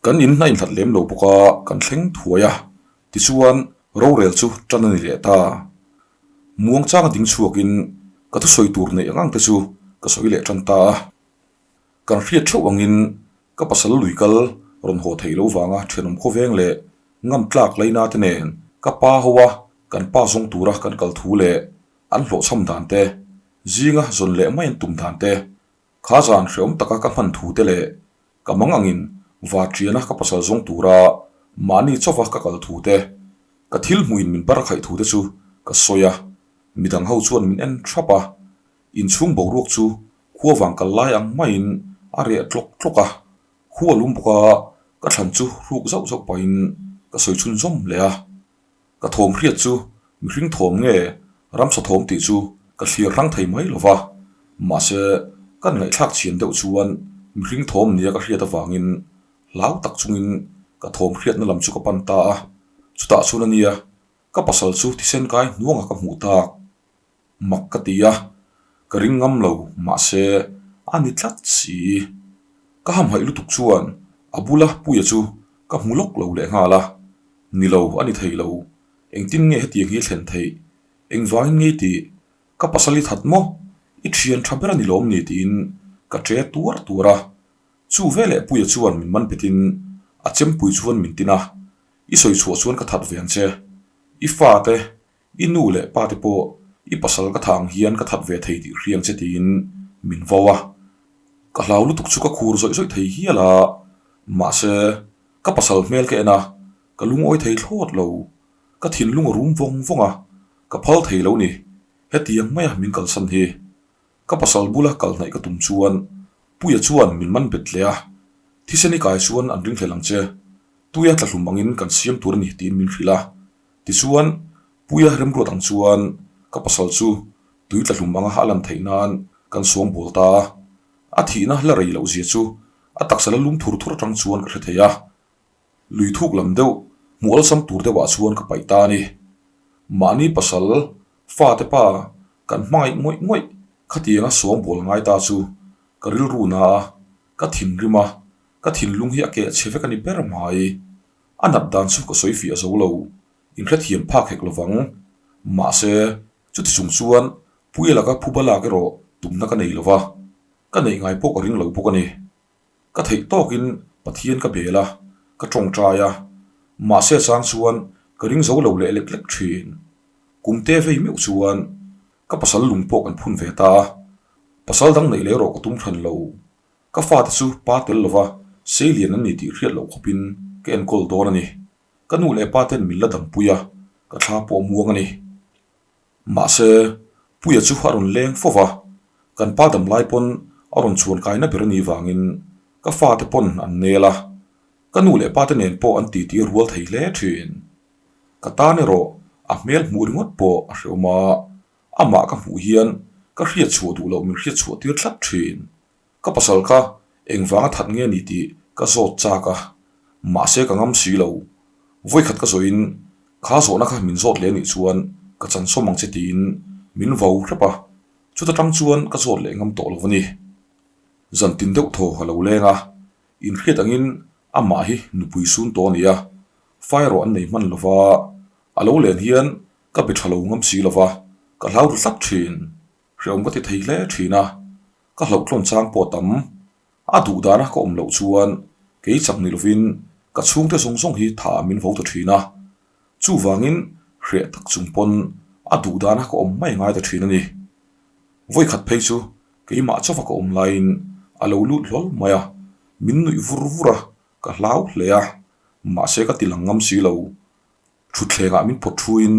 Kan in a inhlat lem lo bawk a, kan thleng thuai a, tichuan rorel chu tan a ni leh ta. Muang changa ding chhuakin ka thusawi tur neih ang ang te chu ka sawi leh tan ta a. Kan hriat theuh angin ka pasal lui kal rawn haw theih lo vanga thenawm khawveng leh ngam tlak laina te nen ka pa ho a kan pa zawng tura kan kal thu leh An hlawhchham dan te, zinga zawn leh mai an tum dan te, kha zan hreawm taka ka hman thu te leh ka mang angin Vatriana ka pasal zawng tura mahni chauva ka kal thu te, Ka thil hmuhin min barakhaih thu te chu ka sawi a, midang ho chuan min en thap a, inchhung boruak chu khua vang kal lai ang maiin a reh tlawk tlawk a, khua lum bawk a ka thlan chu hruk zauh zauh pahin ka sawi chhunzawm leh a. Ka thawm hriat chu mihring thawm nge ramsa thawm tih chu ka thlir hrang thei mai lo va, mahse kan ngaihthlak chhian deuh chuan mihring thawm nia ka hriat avangin hlau tak chungin ka thawm hriatna lam chu ka pan ta a, chutah chuan a nia ka pasal chu thisen kai hnuangah ka hmuh tak. Mak ka ti a, ka ring ngam lo, mahse a ni tlat si. Ka hamhaih lutuk chuan a bula Puia chu ka hmu lawk lo leh nghal a, ni lo a ni thei lo, engtin nge hetiang hi a thlen theih, engvangin nge i tih, ka pasal i that maw, i thian tha ber a ni lawm ni tiin ka che tuar tuar a, chu veleh Puia chuan min man petin a chempui chuan min tin a, i sawi chhuah chuan ka that ve ang che, i fate I nu leh pa te pawh i pasal ka thah ang hian ka that ve thei tih hriang che tiin min vo a. Ka hlau lutuk chu ka khur zawih zawih thei hial a, mahse ka pasal hmel ka en a, ka lungawi thei thlawt lo. Ka thinlung a rum vawng vawng a, ka phal thei lo ni, hetiang maia min kalsan hi. Ka pasal bula kal hnaih ka tum chuan Puia chuan min man bet leh a, thisen i kai chuan an ringhlel ang che, tuia tlahlum angin kan siam tur a ni tiin min hrilh a. Tichuan, Puia remruat ang chuan ka pasal chu tui tlahlum anga a lan theih nan kan suang bawl ta a. A thihna la rei loh zia chu a taksa la lum thur thur atang chuan ka hre thei a. Lui thuk lam deuh, hmuh awlsam tur deuhah chuan ka paih ta a ni. Mahni pasal, fate pa kan hmangaih ngawih ngawih khatianga suang bawl ngai ta chu ka rilru na a, ka thinrim a, ka thinlung hi a keh chhe vek a ni ber mai. A nat dan chu ka sawi fiah zo lo, inhrethiam phak hek lovang. Mahse, chuti chung chuan Puia laka phuba lak erawh tumna ka nei lova, ka neih ngai pawh ka ring lo bawk a ni. Ka theih tawkin Pathian ka bel a, ka tawngtai a, mahse chang chuan ka ring zo lo leh lek lek thin. Kumte vei meuh chuan ka pasal lung pawh kan phun ve ta a, pasal dang neih leh erawh ka tum hran lo. Ka fate chu pa tel lova seilian an ni tih hriat loh khawpin ka enkawl dawn a ni. Ka nu leh pa ten min la dampui a, ka thla pawh muang a ni. Mahse, Puia chu a rawn leng fo va, kan pa dam lai pawn a rawn chhuan kaina ber a nih vangin ka fate pawn an nel a, ka nu leh pa te nen pawh an titi rual thei hle thin. Ka tan erawh a hmel hmuh ringawt pawh a hrehawm a, amah ka hmuh hian ka hriat chhuah duh loh min hriat chhuah tir tlat thin. Ka pasal kha engvanga that nge ni tih ka zawt chak a, mahse ka ngam si lo. Vawikhat ka zawhin kha zawhna kha min zawt leh anih chuan ka chansawm ang che tiin min vau hrep a, chuta tang chuan ka zawt leh ngam tawh lo a ni. Zantin deuh thaw a lo leng a, inhriat angin amah hi nupui sun tawh a ni a, fire an nei hman lo va, a lo len hian ka be tha lo ngam si lo va, ka hlau ru tlat thin. Hrehawm ka ti thei hle thin a, ka hlauhtlawn chang pawh tam. A duh dana ka awm loh chuan kei chak ni lovin ka chhungte zawng zawng hi tha min vo ta thin a. Chuvangin hreh tak chung pawn a duh dana ka awm mai ngai ta thin a ni. Vawikhat phei chu keimah chauha ka awm laiin a lo lut hlawl mai a, min nuih vur vur a, ka hlau hle a, mahse ka ti lang ngam si lo. Thutthlengah min phawt thuin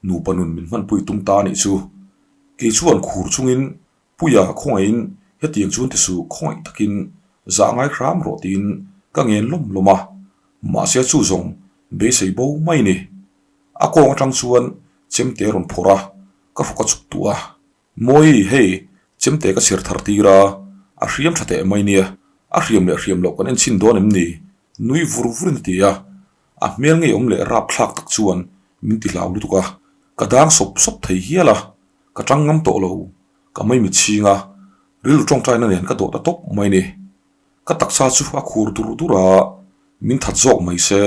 nupa nun min hmanpui tum ta anih chu. Kei chuan khur chungin Puia khawngaihin hetiang chuan ti suh khawngaih takin zah ngai hram rawh tiin ka ngen lawm lawm a, mahse chu zawng beisei bo mai ni. A kawng atang chuan chemte a rawn phawrh a, ka hrawk a chuk tuah a. Mawi, hei, chemte ka chher thar tir a, a hriam tha teh mai nia, a hriam leh hriam loh kan en chhin dawn em ni? Nui vur vurin a ti a, a hmel ngeiawm leh rap thlak tak chuan min ti hlau lutuk a, ka dang sawp sawp thei hial a, ka tang ngam tawh lo, ka mai mit chhing a, rilru tawngtaina nen ka dawh ta tawp mai ni. Ka taksa chu a khur dur dur a, min that zawk mai se,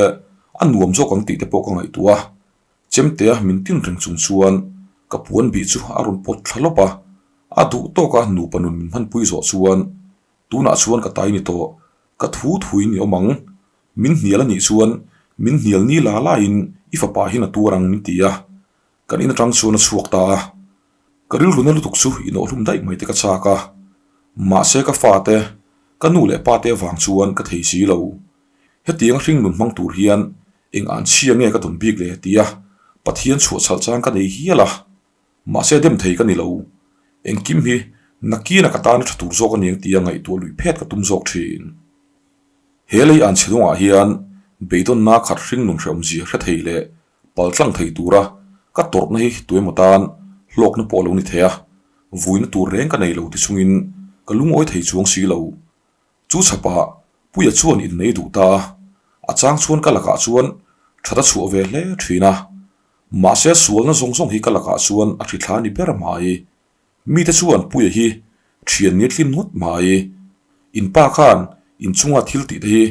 a nuam zawk ang tih te pawh ka ngaihtuah a. Chemtea min tin reng chung chuan ka puan bih chu a rawn pawt thla lawp a, a duh tawk a nupa nun min hmanpui zawh chuan tunah chuan ka tai ni tawh, ka thu thuin i awm ang, min hnial a nih chuan min hnial ni la laiin i fapa hian a tuar ang min ti a, kan in atang chuan a chhuak ta a, ka rilru na lutuk chu inawhhlum daih mai te ka chak a, mahse ka fate, ka nu leh pate avang chuan ka thei si lo, hetiang a hringnun hmang tur hian Eng an chhia nge ka dawn bik le? tia. Pathian chhuahchhalh chang ka nei hial a, mahse dem thei ka ni lo. Engkim hi nakina ka tana tha tur zawk a niang tia ngaihtuah luih phet ka tum zawk thin. He lei an chhe dawngah hian beidawnna khat hringnun hrehawmzia hre thei leh paltlang thei tura ka tawrhna hi tuemaw tan hlawkna pawh a lo ni thei a, vuina tur reng ka nei lo ti chungin ka lungawi thei chuang si lo. Chu chhapah Puia chuan innei duh ta a, a chang chuan ka lakah chuan that a chhuah ve hle thin a. Mahse sualna zawng zawng hi ka lakah chuan a hrithla ni ber mai. Mite chuan Puia hi thian ni tlin ngawt mai. In pa khan inchunga thil tih te hi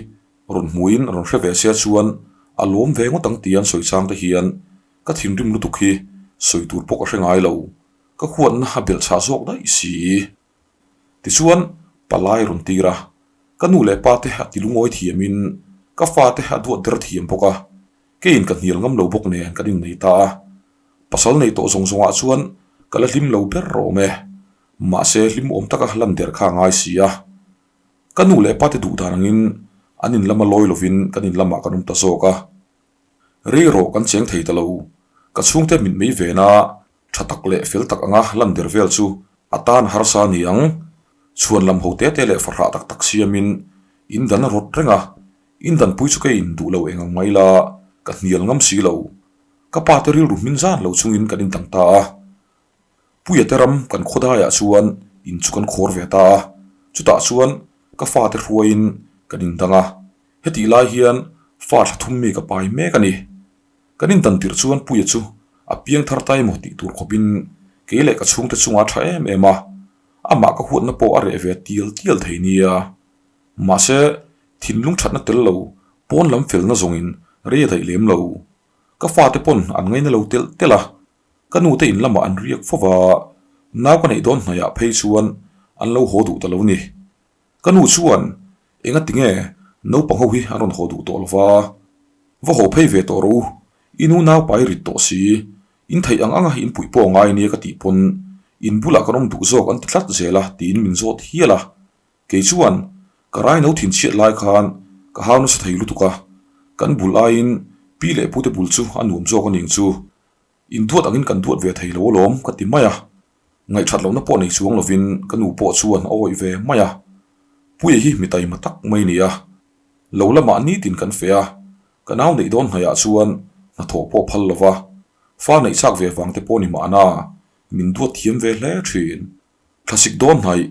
rawn hmuin rawn hre ve se chuan a lawm ve ngawt ang tia an sawi chang te hian ka thinrim lutuk hi sawi tur pawh ka hre ngai lo. Ka huatna a belhchhah zawk daih si. Tichuan, palai rawn tir a, ka nu leh pa te a ti lungawi thiamin ka fa te a duat der thiam bawk a, keiin ka hnial ngam lo bawk nen kan innei ta a. Pasal nei tawh zawng zawngah chuan ka la hlim lo ber rawh awm e, mahse hlim awm taka lan der kha a ngai si a. Ka nu leh pa te duh dan angin an in lama lawi lovin kan in lamah kan awm ta zawk a. Rei rawh kan cheng thei ta lo, ka chhungte mitmei vena Tha tak leh fel tak anga lan der vel chu a tan harsa a ni ang. Chhuan lam ho te te leh fahrah tak tak siamin in dan a rawt reng a, in danpui chu kei in duh lo eng ang mai la, ka hnial ngam si lo. Ka pa te rilru hmin zan lo chungin kan indang ta a. Puia te ram kan khawdaiah chuan in chu kan khawr ve ta a, chutah chuan ka fate hruaiin kan indang a. Hetih lai hian fa thla thum mi ka pai mek a ni. Kan indan tirh chuan Puia chu a piang thar ta emaw tih tur khawpin kei leh ka chhungte chungah a tha em em a, amah ka huatna pawh a reh ve tial tial thei nia. Mahse, thinlung thatna tel lo, pawn lam felna zawngin rei a daih lem lo. Ka fate pawn an ngaina lo telh telh a, ka nute in lamah an riak fo va, nau ka neih dawn hnaihah phei chuan an lo haw duh ta lo ni. Ka nu chuan engati nge naupang ho hi an rawn haw duh tawh lo va, va haw phei ve tawh rawh u, i nu naupai rit tawh si, in theih ang anga in puih pawh a ngai nia ka tih pawn in bulah kan awm duh zawk an ti tlat zel a tiin min zawt hial a. Kei chuan ka raino thinchhiat lai khan ka hau nasa thei lutuk a, kan bul aiin pi leh pute bul chu a nuam zawk a ning chu. In duat angin kan duat ve thei lo alawm ka ti mai a. Ngaihthat lohna pawh nei chuang lovin ka nu pawh chuan a awih ve mai a. Puia hi mi taima tak mai nia. Lo lamah nitin kan feh a, ka nau neih dawn hnaihah chuan hnathawh pawh phal lo va, fa neih chak ve vang te pawh ni mahna min duat thiam ve hle thin. Thlasik dawn hnaih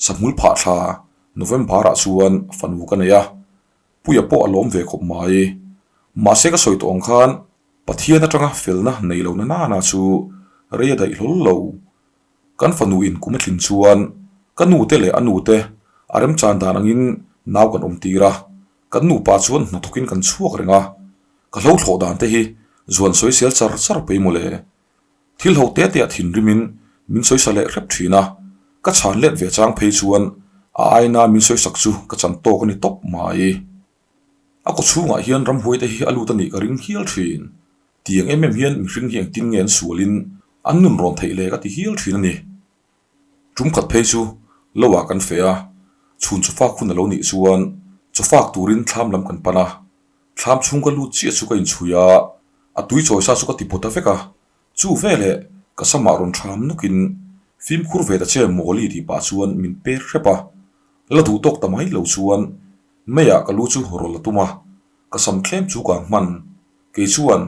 sahmul phah thla November-ah chuan fanu ka nei a, Puia pawh a lawm ve khawp mai. Mahse ka sawi tawh ang khan Pathian atanga felna nei lo na nana chu rei a daih hlawl lo. Kan fanu in kum a tlin chuan ka nute leh a nute a remchan dan angin nau kan awm tir a, kan nupa chuan hnathawkin kan chhuak reng a, ka hlo thlawh dan te hi zuan sawisel char char pei mawle. Thil ho te te a thinrimin min sawisa leh hrep thin a, ka chhan let ve chang phei chuan a aina min sawisak chu ka chan tawk a ni tawp mai. A kaw chhungah hian ramhuai te hi a lut a nih ka ring hial thin. Tiang em em hian mihring hi engtin nge an sualin an nun rawn theih le ka ti hial thin a ni. Tum khat phei chu lo ah kan feh a, chhun chawfak hun a lo nih chuan chawfak turin thlam lam kan pan a. Thlam chhung ka lut chiah chu ka inchhui a, a tui chawi sa chu ka ti pawt ta vek a. Chu veleh ka samah rawn ṭham nawkin fimkhur ve ta che Mawli tih pah chuan min per hrep a. La duh tawk ta mai lo chuan Meiah ka lu chu rawl a tum a, ka sam tlem chu ka hman. Kei chuan,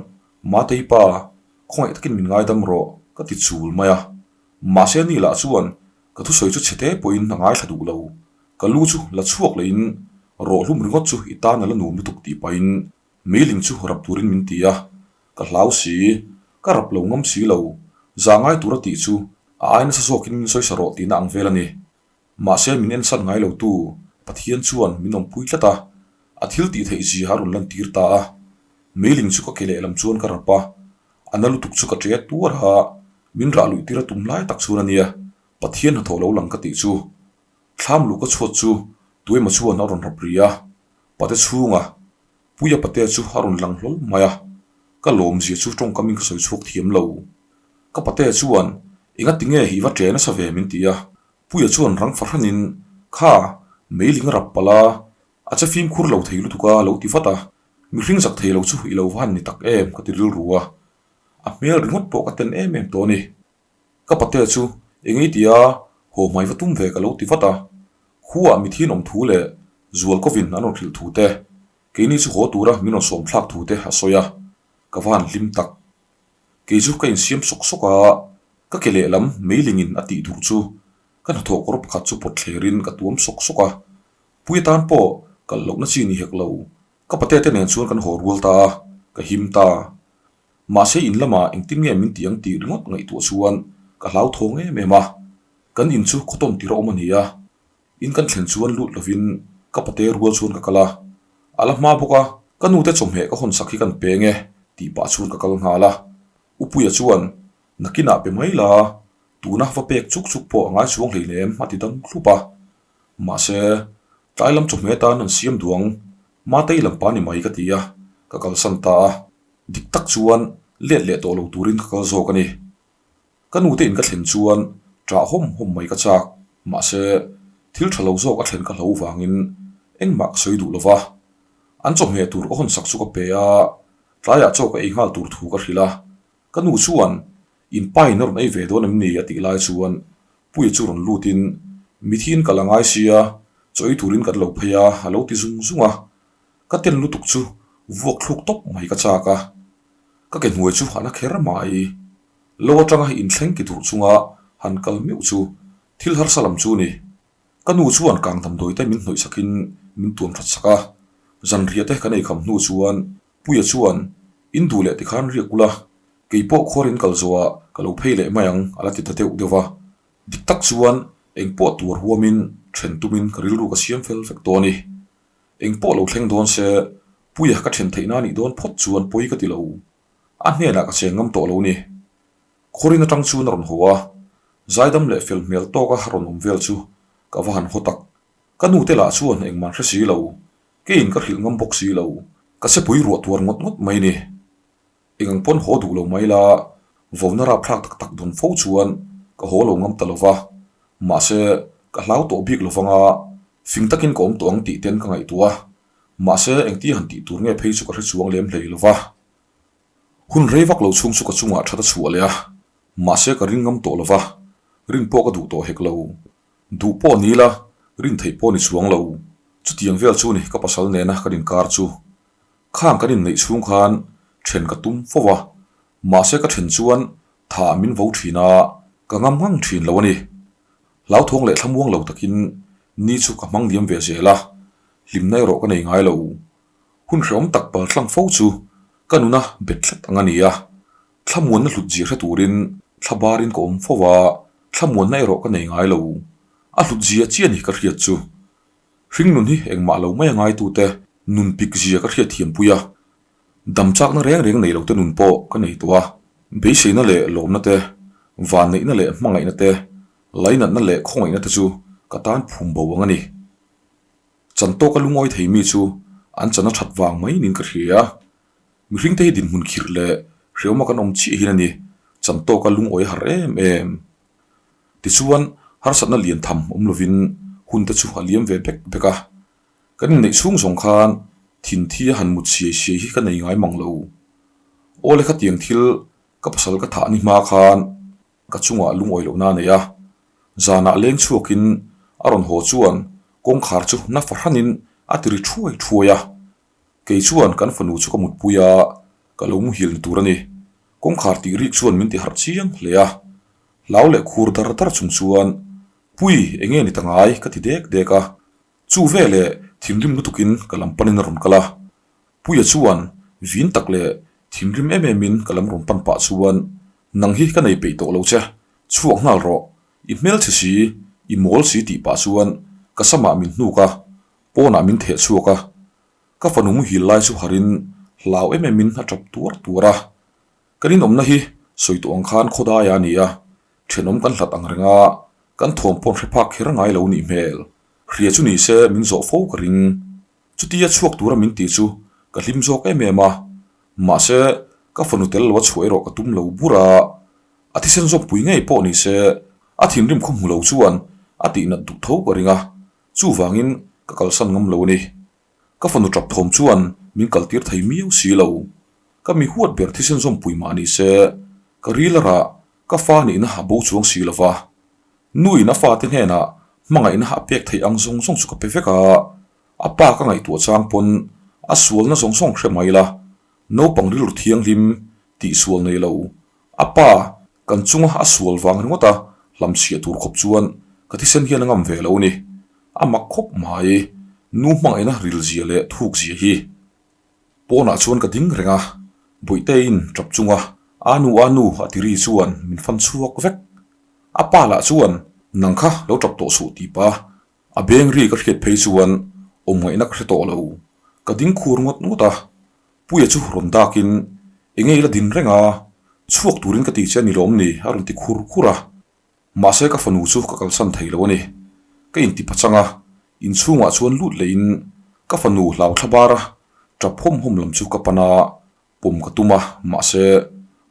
Matei pa, khawngaih takin min ngaidam rawh, ka ti chul mai a. Mahse ni lah chuan ka thusawi chu chhe te pawhin a ngaithla duh lo. Ka lu chu la chhuak lehin rawhhlum ringawt chu i tan a la nuam lutuk tih pahin meiling chu rap turin min ti a. Ka hlau si, ka rap lo ngam si lo. Za ngai tura tih chu a ai nasa zawkin min sawisa rawh tihna ang vel a ni. Mahse min ensan ngai lo tu Pathian chuan min awmpui tlat a, a thil tih theih zia a rawn lantir ta a. Meiling chu ka ke lehlam chuan ka rap a, a na lutuk chu ka ṭe tuar a, min rah luih tir a tum lai tak chuan a nia, Pathian hnathawh lo lang ka tih chu. Thlam luh ka chhuat chu tuemaw chuan a rawn rap ri a, pate chhunga Puia pate chu a rawn lang hlawl mai a, ka lawmzia chu tawngkamin ka sawi chhuak thiam lo. Ka pate chuan, Engati nge i va ṭe nasa ve min ti a, Puia chuan rang fahranin, Kha, meiling a rap palh a, a che fimkhur lo thei lutuk a lo ti vat a, mihring zak thei lo chu i lo va han ni tak em ka ti rilru a. A hmel ringawt pawh ka ten em em tawh a ni. Ka patea chu eng ei tia haw hmai va tum ve ka lo ti vat a. Khuaah mithian awm thu leh zual kovin an rawn hrilh thu te, keini chu haw tura min rawn sawm thlak thu te a sawi a, ka va han hlim tak. Kei chu ka insiam sawk sawk a, ka ke lehlam meilingin a tih dur chu ka hnathawh kawr pakhat chu pawt thlerin ka tuam sawk sawk a. Pui atan pawh kal lohna chi ni hek lo, ka patea te nen chuan kan haw rual ta a, ka him ta. Mahse in lamah engtin nge min tih ang tih ringawt ngaihtuah chuan ka hlauthawng em em a, kan in chu khawtawn tir a awm a ni a, in kan thlen chuan lut lovin ka pate rual chuan ka kal a, a la hma bawk a, ka nute chawhmeh ka hawn sak hi kan peng e tih pah chuan ka kal nghal a, Upuia chuan nakinah pe mai la, tuna va pek chuk chuk pawh a ngai chuang hleinem a ti dam thlup a, mahse tlai lam chawhmeh atan an siam duang Matei lam pa ni mai ka ti a, ka kalsan ta a. Dik tak chuan let leh tawh lo turin ka kal zawk a ni. Ka nute in ka thlen chuan ṭah hawm hawm mai ka chak. Mahse, thil ṭha lo zawk a thlen ka hlo vangin engmah ka sawi duh lo va. An chawhmeh tur ka hawn sak chu ka pe a, tlaiah chaw ka ei nghal tur thu ka hrilh a. Ka nu chuan, In pa in a rawn ei ve dawn em ni? a tih lai chuan Puia chu rawn lutin, Mithiin ka la ngai sia, chaw ei turin kan lo phei a, a lo ti zung zung a. Ka ten lutuk chu vuak thluk tawp mai ka chak a, ka ke hnuai chu a la kher mai. Lo atanga inthleng ki durh chunga han kal meuh chu thil harsa lam chu ni. Ka nu chuan kang damdawi te min hnawih sakin min tuam that sak a, zanriah te kan eikham hnu chuan Puia chuan in duh leh tikhan riak ula, keipawh khuar in kal zawhah ka lo phei leh mai ang a la ti ta deuh deuh va. Dik tak chuan engpawh tuar huamin then tumin ka rilru ka siam fel vek tawh a ni. Eng pawh lo thleng dawn se, Puia ka then theihna nih dawn phawt chuan pawi ka ti lo. A hnenah ka cheng ngam tawh lo ni. Khawrin atang chuan a rawn haw a, zaidam leh fel hmel tawka a rawn awm vel chu ka va han haw tak. Ka nute lah chuan engmah hre si lo, keiin ka hrilh ngam bawk si lo. Ka sepui ruah tuar ngawt ngawt mai ni. Eng ang pawn haw duh lo mai la, vona rapthlak tak tak dawn fo chuan ka haw lo ngam ta lo va. Mahse, ka hlau tawh bik lo vang a, fing takin ka awm tawh ang tih ten ka ngaihtuah a. Mahse, engtia han tih tur nge phei chu ka hre chuang lem hlei lo va. Hun rei vak lo chhung chu ka chungah that a chhuah leh a, mahse ka ring ngam tawh lo va, rin pawh ka duh tawh hek lo. Duh pawh ni la, rin theih pawh ni chuang lo. Chutiang vel chu ni ka pasal nena kan inkar chu. Khang kan inneih chhung khan then ka tum fo va, mahse ka then chuan tha min vo thin a, ka ngam ngang thin lo a ni. Hlauthawng leh thlamuang lo takin ni chu ka hmang diam ve zel a, hlimna erawh ka nei ngai lo. Hun hrehawm tak pal tlang fo chu ka nuna bet tlat ang a ni a, thlamuanna hlut zia hre turin thla barin ka awm fo va, thlamuanna erawh ka nei ngai lo. A hlut zia chiah a ni ka hriat chu. Hringnun hi engmah lo mai a ngaitute nun pik zia ka hriat thiam pui a, dam chakna reng reng nei lote nun pawh ka nei tawh a, beiseina leh lawmna te, vanneihna leh hmangaihna te, lainatna leh khawngaihna te chu ka tan phum bo ang a ni. Chan tawka lungawi thei mi chu an chan a that vang mai niin ka hria. Mihringte hi dinhmun khirh leh hreawma kan awm chiah hin a ni, chan tawka lungawi a har em em. Tichuan, harsatna lian tham awm lovin hun te chu a liam ve bek bek a. Kan inneih chhung zawng khan thinthi a han mut siai siai hi ka nei ngai mang lo. Awle khatiang thil ka pasal ka thah ni hma khan ka chungah lungawi lohna a nei a. Zanah leng chhuakin a rawn haw chuan kawngkhar chu na fahranin a ti ri thuai thuai a. Kei chuan kan fanu chu ka mutpui a, ka lo muhil ni tur a ni. Kawngkhar tih rik chuan min ti harh chiang hle a. Hlau leh khur dar dar chung chuan, Pui, enge ni ta ngai? ka ti dek dek a. Chu veleh thinrim lutukin ka lam panin a rawn kal a. Puia chuan vin tak leh thinrim em emin ka lam rawn pan pah chuan, Nang hi ka nei peih tawh lo che, chhuak nghal rawh, i hmelchhe si, i mawl si tih pah chuan ka samah min hnuk a, Pawnah min theh chhuak a, ka fanu muhil lai chu harin hlau em emin a tap tuar tuar a. Kan inawmna hi sawi tawh ang khan khawdaia a ni a, thenawm kan hlat ang reng a, kan thawm pawn hre phak kher ngai lo nih hmel. Hria chu ni se min zawh fo ka ring. Chutia chhuak tura min tih chu ka hlim zawk em em a, mahse ka fanu tel lo a chhuah erawh ka tum lo bur a, a thisen zawmpui ngei pawh ni se a thinrim khaw hmu lo chuan a tihnat duh tho ka ring a. Chuvangin ka kalsan ngam lo a ni. Ka fanu tap thawm chuan min kaltir thei miau si lo. Ka mi huat ber thisen zawmpui mah ni se, ka ril a rah, ka fa nihna a bo chuang si lo va. Nuin a fate hnenah hmangaihna a pek theih ang zawng zawng chu ka pe vek a, a pa ka ngaihtuah chang pawn a sualna zawng zawng hre mai la, naupang rilru thianghlim tihsual nei lo, a pa kan chunga a sual vang ringawt a hlamchhiah tur khawp chuan ka thisen hian a ngam ve lo ni. A mak khawp mai, nu hmangaihna rilzia leh thukzia hi. Pawnah chuan ka ding reng a, Bawihteiin tap chunga a nu a nu a ti ri chuan min fan chhuak vek. A pa lah chuan nang kha lo tap tawh suh tih pa a beng ri ka hriat phei chuan awm ngaihna ka hre tawh lo. Ka ding khur ngawt ngawt a, Puia chu rawn dakin enge ila din reng a, chhuak turin ka ti che a ni lawm ni a rawn ti khur khur a. Mahse ka fanu chu ka kalsan thei lo a ni. Ka inti pachang a, inchhungah chuan lut lehin ka fanu hlau thla bar a, tap hawm hawm lam chu ka pan a, pawm ka tum a, mahse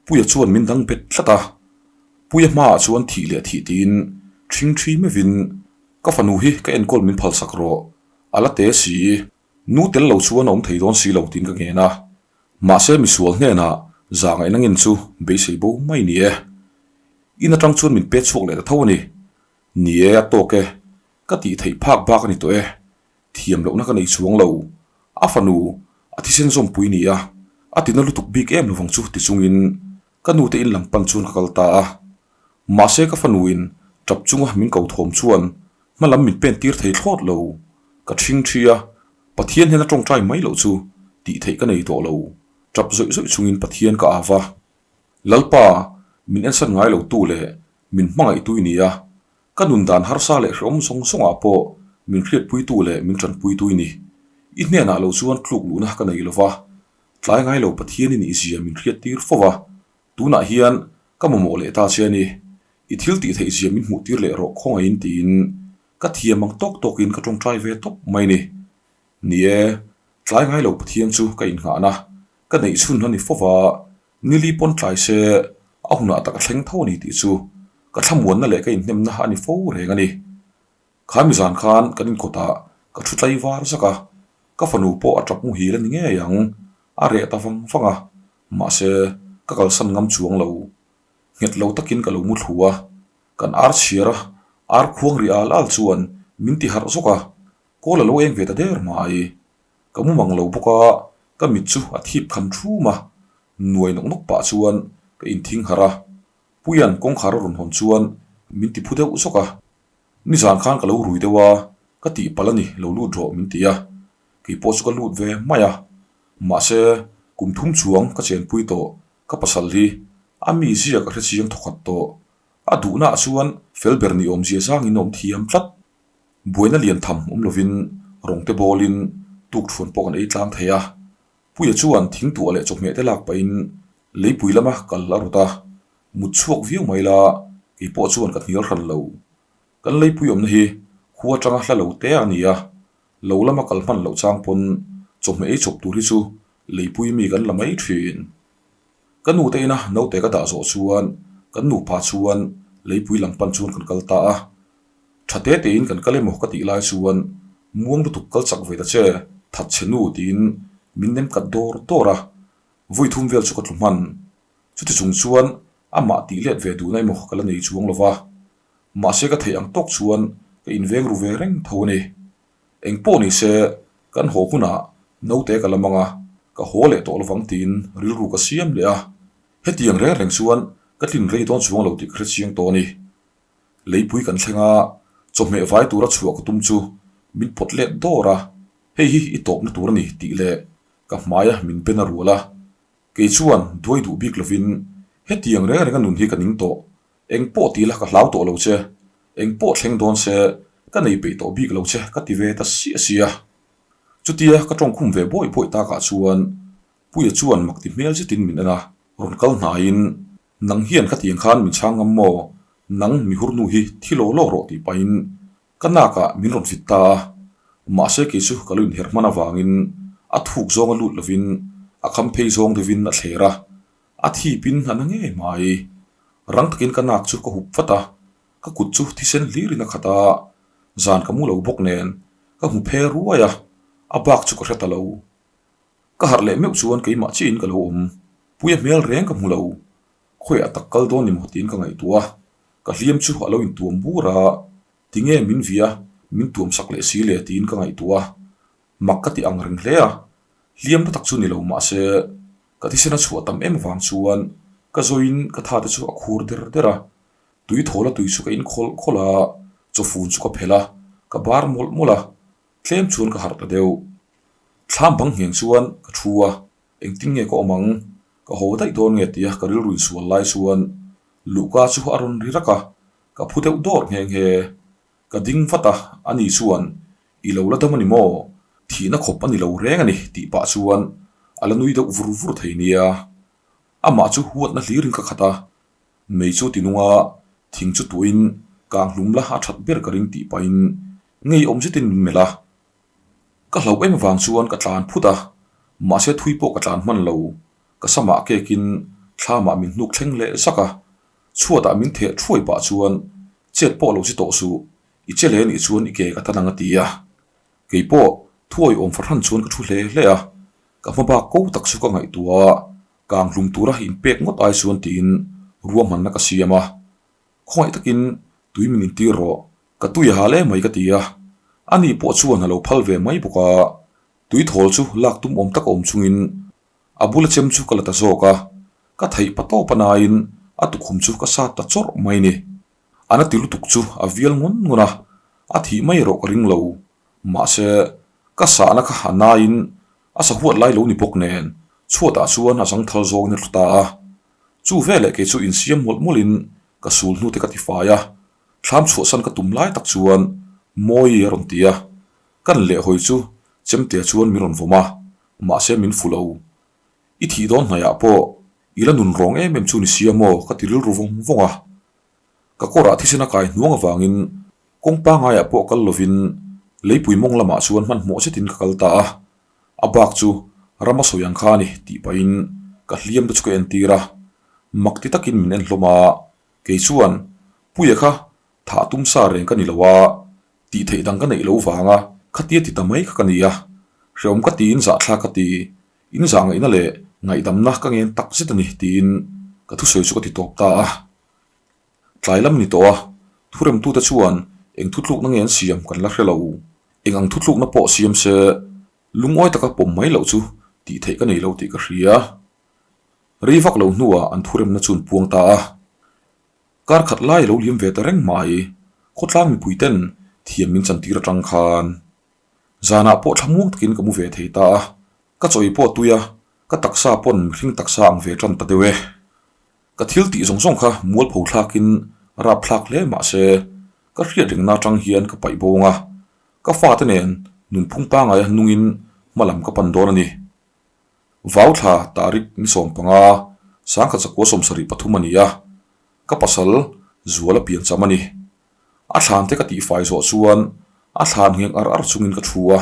Puia chuan min dang bet tlat a. Puia hmaah chuan thih leh thih tiin ṭhing ṭhi meuhin ka fanu hi ka enkawl min phalsak rawh, a la te si. Nu tel lo chuan a awm thei dawn si lo tiin ka ngen a. Mahse misual hnenah zahngaihna ngin chu beisei bo mai ni e. In atang chuan min pet chhuak leh ta tho a ni. Ni e, a tawk e. Ka tih theih phak bak a ni tawh e. Thiam lohna ka nei chuang lo. A fanu, a thisen zawmpui ni a, a tina lutuk bik em lovang chu ti chungin ka nute in lam pan chuan ka kal ta a. Mahse ka fanuin tap chunga min ko thawm chuan hma lam min pen tir thei thlawt lo. Ka thing thi a, Pathian hian a tawngtai mai loh chu tih theih ka nei tawh lo. Tap zawih zawih chungin Pathian ka av a. Lalpa, min ensan ngai lo tu leh min hmangaih tu i ni a, ka nun dan harsa leh hrehawm zawng zawngah pawh min hriatpui tu leh min tanpui tu i ni. I hnenah lo chuan tluk luhna ka nei lo va, tlai ngai lo Pathian i nih zia min hriattir fo va, tunah hian ka mamawh leh ta che a ni. I thil tih theih zia min hmuhtir leh rawh khawngaihin tiin ka thiam ang tawk tawkin ka tawngtai ve tawp mai ni. Ni e, tlai ngai lo Pathian chu ka innghahna ka neih chhun a ni fo va, Nili pawn tlai se a hunah tak a thleng tho a ni tih chu ka thlamuanna leh ka inhnemna a ni fo reng a ni. Kha mi zan khan kan inkawtah ka thu tlai var zak a, ka fanu pawh a tap muhil a ni ngei ang, a reh ta vang vang a, mahse ka kalsan ngam chuang lo. Nghet lo takin ka lo mu thlu a, kan ar chhiar a, ar khuang ri al al chuan min ti harh zawk a, kawl a lo eng ve ta der mai. Ka mu mang lo bawk a, ka mit chu a thip khan thum a, nuai nawk nawk pah chuan ka inthing harh a. Puia'n kawngkhar a rawn hawn chuan min ti phu deuh zawk a. Nizan khan ka lo rui deuh a, ka tihpalh a ni, lo lut rawh min ti a. Kei pawh chu ka lut ve mai a. Mahse, kum thum chuang ka chenpui tawh, ka pasal hi a mi zia ka hrechiang thawkhat tawh. A duhnaah chuan fel ber ni awmzia zangin a awm thiam tlat. Buaina lian tham awm lovin rawng te bawlin tukthuan pawh kan ei tlang thei a. Puia chuan thingtuah leh chawhmeh te lak pahin leipui lama kal a rawt a, mut chhuak viau mai la kei pawh chuan ka hnial hran lo. Kan leipui awmna hi khua atanga hla lo te a ni a, lo lama kal hman loh chang pawn chawhmeh ei chawp tur hi chu leipui mi kan la mai thin. Ka nute ina naute ka dah zawh chuan kan nupa chuan leipui lam pan chuan kan kal ta a. Tha te tein kan kal emaw ka tih lai chuan muang lutuk kal chak ve ta che, that che nu tiin min nem kat dawr dawr a, vawi thum vel chu ka tlu hman. Chuti chung chuan amah tih let ve duhna emaw ka la nei chuang lo va, mahse ka theih ang tawk chuan ka inveng ru ve reng tho a ni. Eng pawh ni se kan haw hunah naute ka la mang a, ka haw leh tawh lovang tiin rilru ka siam leh a, hetiang reng reng chuan ka tlin rei dawn chuang lo tih ka hrechiang tawh a ni. Leipui kan thleng a, chawhmeh vai tura chhuah ka tum chu min pawt let dawr a, hei hi i tawpna tur a ni tih leh ka hmaia min ben a rual a. Kei chuan duai duh bik lovin hetiang reng renga nun hi ka ning tawh, eng pawh ti la ka hlau tawh lo che, eng pawh thleng dawn se ka nei peih tawh bik lo che ka ti ve ta siah sia. Chutia ka tawngkhum ve bawi bawi takah chuan Puia chuan mak ti hmel zetin min en a, rawn kal hnaiin Nang hian ka tiang khan min chhang ngam maw? Nang mi hurnu hi thi law law rawh tih pahin ka nakah min rawn fit ta a. Mahse kei chu ka lo inher hman avangin a thuk zawnga lut lovin a kham phei zawng deuhin a thler a, a thipin a na ngei mai. Rang takin ka nak chu ka hup vat a, ka kut chu thisen hlirin a khat a, zan ka mu lo bawk nen ka hmu phe ruai a, a bak chu ka hre ta lo. Ka harh leh meuh chuan keimah chiahin ka lo awm. Puia hmel reng ka hmu lo. Khawiah tak kal dawn ni maw tiin ka ngaihtuah a, ka hliam chu a lo intuam bur a, tinge min via min tuam sak leh si le tiin ka ngaihtuah a, mak ka ti ang reng hle a, hliam na tak chu ni lo mahse ka thisen a chhuah tam em avang chuan ka zawiin ka tha te chu a khur der der a, tui thawl a tui chu ka in khawlh khawlh a, chawfun chu ka phelh a, ka bar mawlh mawlh a, tlem chuan ka harh ta deuh. Thlam bang ngheng chuan ka thu a. Engtin nge ka awm ang? Ka haw daih dawn nge tia ka rilru insual lai chuan Luhka chu a rawn ri rak a, ka phu deuh dawr nghe nghe. Ka ding vat a, ani chuan, I lo la dam a ni maw? Thihna khawp a ni lo reng a ni tih pah chuan a la nui deuh vur vur thei nia. Amah chu huatna hlirin ka khat a, mei chu tinung a, thing chu tuahin kang hlum la a that ber ka ring tih pahin ngeiawm zetin min melh a. Ka hlauh em vang chuan ka tlan phut a, mahse thui pawh ka tlan hman lo. Ka samah kekin thlamah min hnuk thleng leh zak a, chhuatah min theh thuai pah chuan chet pawh lo chi tawh suh, i che leh nih chuan i ke ka tan ang a ti a. Kei pawh thuawi awm fahran chuan ka thu hle hle a, ka hma bak ko tak chu ka ngaihtuah a, kang hlum tura inpek ngawt ai chuan tiin ruahmanna ka siam a. Khawngaih takin tui min intir rawh, ka tui a hal em mai ka ti a. Ani pawh chuan a lo phal ve mai bawk a, tui thawl chu lak tum awm tak a awm chungin a bula chem chu ka la ta zawk a, ka theih pa tawp a naiin a tukhum chu ka sat ta chawrh mai ni. A na ti lutuk chu a vial ngawn ngawn a, a thih mai erawh ka ring lo. Mahse, ka sahna kha a naiin a sa huat lai lo ni bawk nen chhuatah chuan a zangthal zawngin a tlu ta a. Chu veleh kei chu insiam mawlh mawlhin ka sul hnute ka tifai a, thlam chhuahsan ka tum lai tak chuan Mawi a rawn ti a, kan lehhawi chu chemte chuan min rawn vawm a, mahse min fu lo. I thih dawn hnaihah pawh i la nun rawng em em chu ni sia maw ka ti rilru vawng vawng a. Ka kawrah thisen a kai hnuang avangin kawng pangaiah pawh kal lovin leipui mawng lamah chuan hmanhmawh zetin ka kal ta a. A bak chu rama sawi ang kha a ni tih pahin ka hliam te chu ka entir a, mak ti takin min en hlawm a, kei chuan Puia kha thah tum sa reng ka ni lo a, tih theih dang ka neih lo vanga khatia ti ta mai kha ka ni a, hreawm ka tiin zahthlak ka ti, in zah ngaihna leh ngaihdamna ka ngen tak zet a ni tiin ka thusawi chu ka ti tawp ta a. Tlai lam ni tawh a, thuremtute chuan eng thutlukna nge an siam kan la hre lo. Eng ang thutlukna pawh siam se, lungawi taka pawm mai loh chu tih theih ka nei lo tih ka hria. Rei vak lo hnuah an thuremna chu an puang ta a. Kar khat lai lo liam ve ta reng mai, khawtlang mipuiten thiam min chantir atang khan. Zanah pawh thlamuang takin ka mu ve thei ta a, ka chawi pawh tui a, ka taksa pawn mihring taksa ang ve tan ta deuh e. Ka thil tih zawng zawng kha mualpho thlakin rap thlak hle mah se, ka hriat rengna atang hian ka paih bawng a, ka fate nen nunphung pangaia nungin hma lam ka pan dawn a ni. Vau thla tarik ni 15, 1973 a ni a, ka pasal Zuala piancham a ni. A thlan te ka tihfai zawh chuan a thlan ngheng ar ar chungin ka thu a,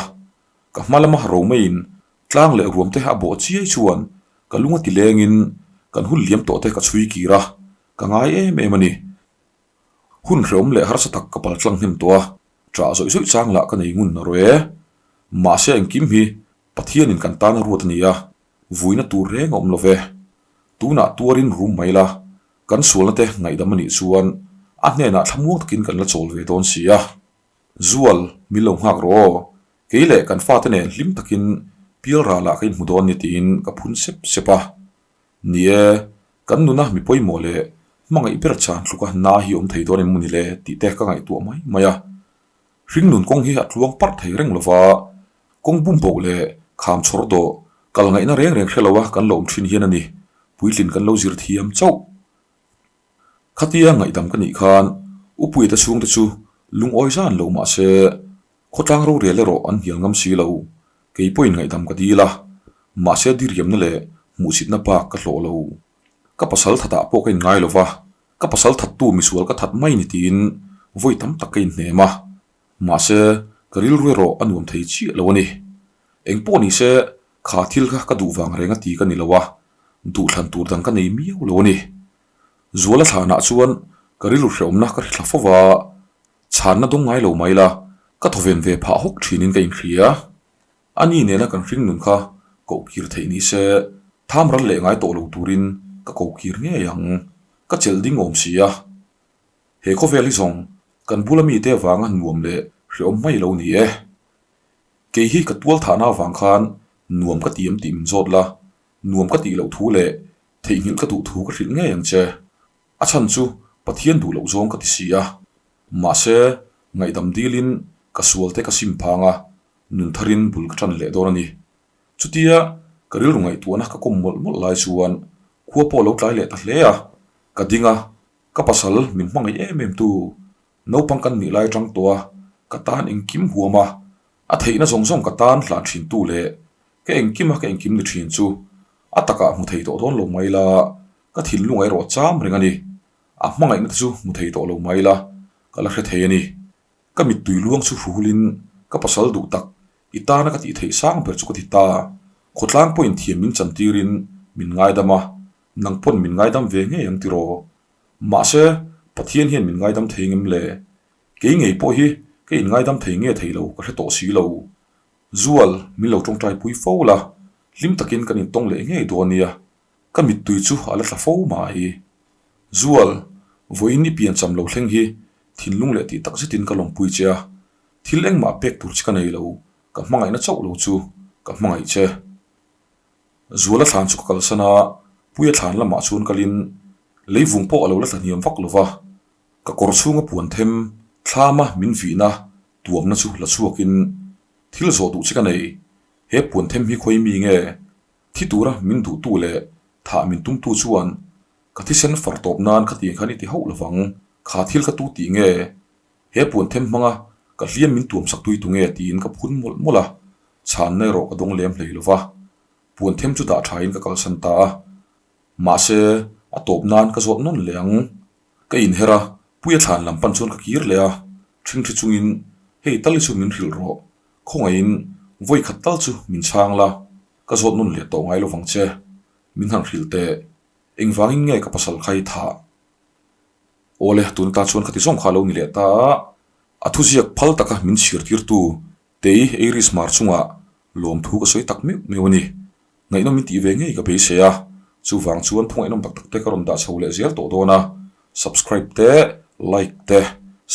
ka hma lama romeiin Tlang leh ruam te a bawh chiai chuan ka lung a ti lengin kan hun liam tawh te ka chhui kir a, ka ngai em em a ni. Hun hreawm leh harsa tak ka pal tlang hnem tawh a, ṭah zawih zawih chang lah ka nei ngun na rawh e. Mahse engkim hi Pathianin kan tan a ruat a ni a, vuina tur reng a awm lo ve. Tunah tuarin rum mai la, kan sualna te ngaihdam a nih chuan a hnenah thlamuang takin kan la chawl ve dawn si a. Zual, min lo nghak rawh aw. Kei leh kan fate nen hlim takin pial ralah ka inhmu dawn ni tiin ka phun sep sep a. Ni e, kan nuna mi pawimawh leh hmangaih ber chan tluka na hi awm thei dawn em maw ni le tih te ka ngaihtuah mai mai a. Hringnun kawng hi a tluang parh thei reng lova, kawng bum boh leh kham chhawr dawh kal ngaihna reng reng hre loa kan lo awm thin hian a ni, puitlin kan lo zir thiam chauh. Khatia ngaihdam ka nih khan Upuiate chhungte chu lungawi zan lo mah se khawtlang rorel erawh an hnial ngam si lo. Kei pawhin ngaihdam ka dil a, mahse diriamna leh hmuhsitna bak ka hlawh lo. Ka pasal thatah pawh ka inngai lo va, ka pasal thattu misual ka that mai ni tiin vawi tam tak ka inhnem a, mahse ka rilru erawh a nuam thei chiah lo a ni. Engpawh ni se Kha thil kha ka duh vang reng a ti ka ni lo a, duhthlan tur dang ka nei miau lo a ni. Zuala thlanah chuan ka rilru hreawmna ka hrithla fo va, chhanna dawng ngai lo mai la, ka thawven ve phah hawk thinin ka inhria. A ni nena kan hring nun kha koh kir theih ni se, Tham ral leh ngai tawh lo turin ka ko kir ngei ang. Ka chelh ding awm si a. He khawvel hi zawng kan bula mite avanga nuam leh hreawm mai lo ni e. Kei hi ka tual thahna avang khan nuam ka ti em tih min zawt la, nuam ka tih loh thu leh theihnghilh ka duh thu ka hrilh ngei ang che. A chhan chu Pathian duh loh zawng ka ti si a. Mahse, ngaihdam dilin ka sualte ka sim phang a, nun tharin bul ka tan leh dawn a ni. Chutia ka rilru ngaihtuahna ka kawm mawlh mawlh lai chuan khua pawh a lo tlai leh ta hle a, ka ding a, ka pasal min hmangaih em em tu naupang kan nih lai atang tawh a, ka tan engkim huam a, a theihna zawng zawng ka tan hlan thin tu leh ka engkim a ka engkim ni thin chu a takah hmu thei tawh dawn lo mai la, ka thinlung erawh cham reng a ni. A hmangaihna te chu hmu thei tawh lo mai la, ka la hre thei a ni. Ka mittui luang chu hruhulin ka pasal duh tak i tana ka tih theih sang ber chu ka ti ta. Khawtlang pawhin thiam min chantirin min ngaidam a, nang pawn min ngaidam ve ngei ang tiraw? Mahse, Pathian hian min ngaidam thei ngem le? Kei ngei pawh hi ka inngaidam thei nge thei lo ka hre tawh si lo. Zual, min lo tawngtai pui fo la, hlim takin kan intawng leh ngei dawn nia. Ka mittui chu a la tla fo mai. Zual, vawiin i pian cham lo thleng hi thinlung leh tih tak zetin ka lawmpui che a, thil engmah pek tur che ka nei lo, ka hmangaihna chauh lo chu ka hmangaih che. Zuala thlan chu ka kalsan a, Puia thlan lamah chuan kalin leivung pawh a lo la tla hniam vak lo va, ka kawr chhunga puan them thlama min vihna tuamna chu la chhuakin thil zawh duh che ka nei, he puan them hi khawi mi nge? Thi tura min duhtu leh thah min tumtu chuan ka thisen far tawp nan khatiang khan i ti hauh lovang, kha thil ka tu tih nge? He puan them hmanga ka hliam min tuam sak tui tu nge tiin ka phun mawlh mawlh a, chhanna erawh ka dawng lem hlei lova, puan them chu dah thain ka kalsan ta a. Mahse, a tawp nan ka zawt nawn leh ang. Ka inher a, Puia thlan lam pan chuan ka kir leh a, ṭhingṭhi chungin, Hei tal hi chu min hrilh rawh, khawngaihin vawi khat tal chu min chhang la, ka zawt nawn leh tawh ngai lovang che, min han hrilh teh, engvangin nge ka pasal kha hi thah? Awle, tun atan chuan khati zawng kha a lo ni leh ta a, a thuziak phal taka min chhirtirtu Tei Eiris Hmar chungah lawmthu ka sawi tak meuh meuh a ni. Ngaihnawm in tih ve ngei ka beisei a, chuvang chuan thu ngaihnawm tak tak te ka rawn dah chho leh zel tawh dawn a, subscribe te, like te,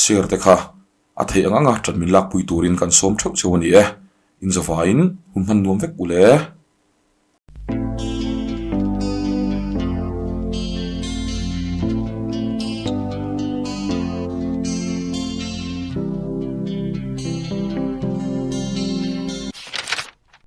share te kha a theih ang anga ṭan min lakpui turin kan sawm ṭheuh cheu a ni e. Inzavaiin hun hman nuam vek u le.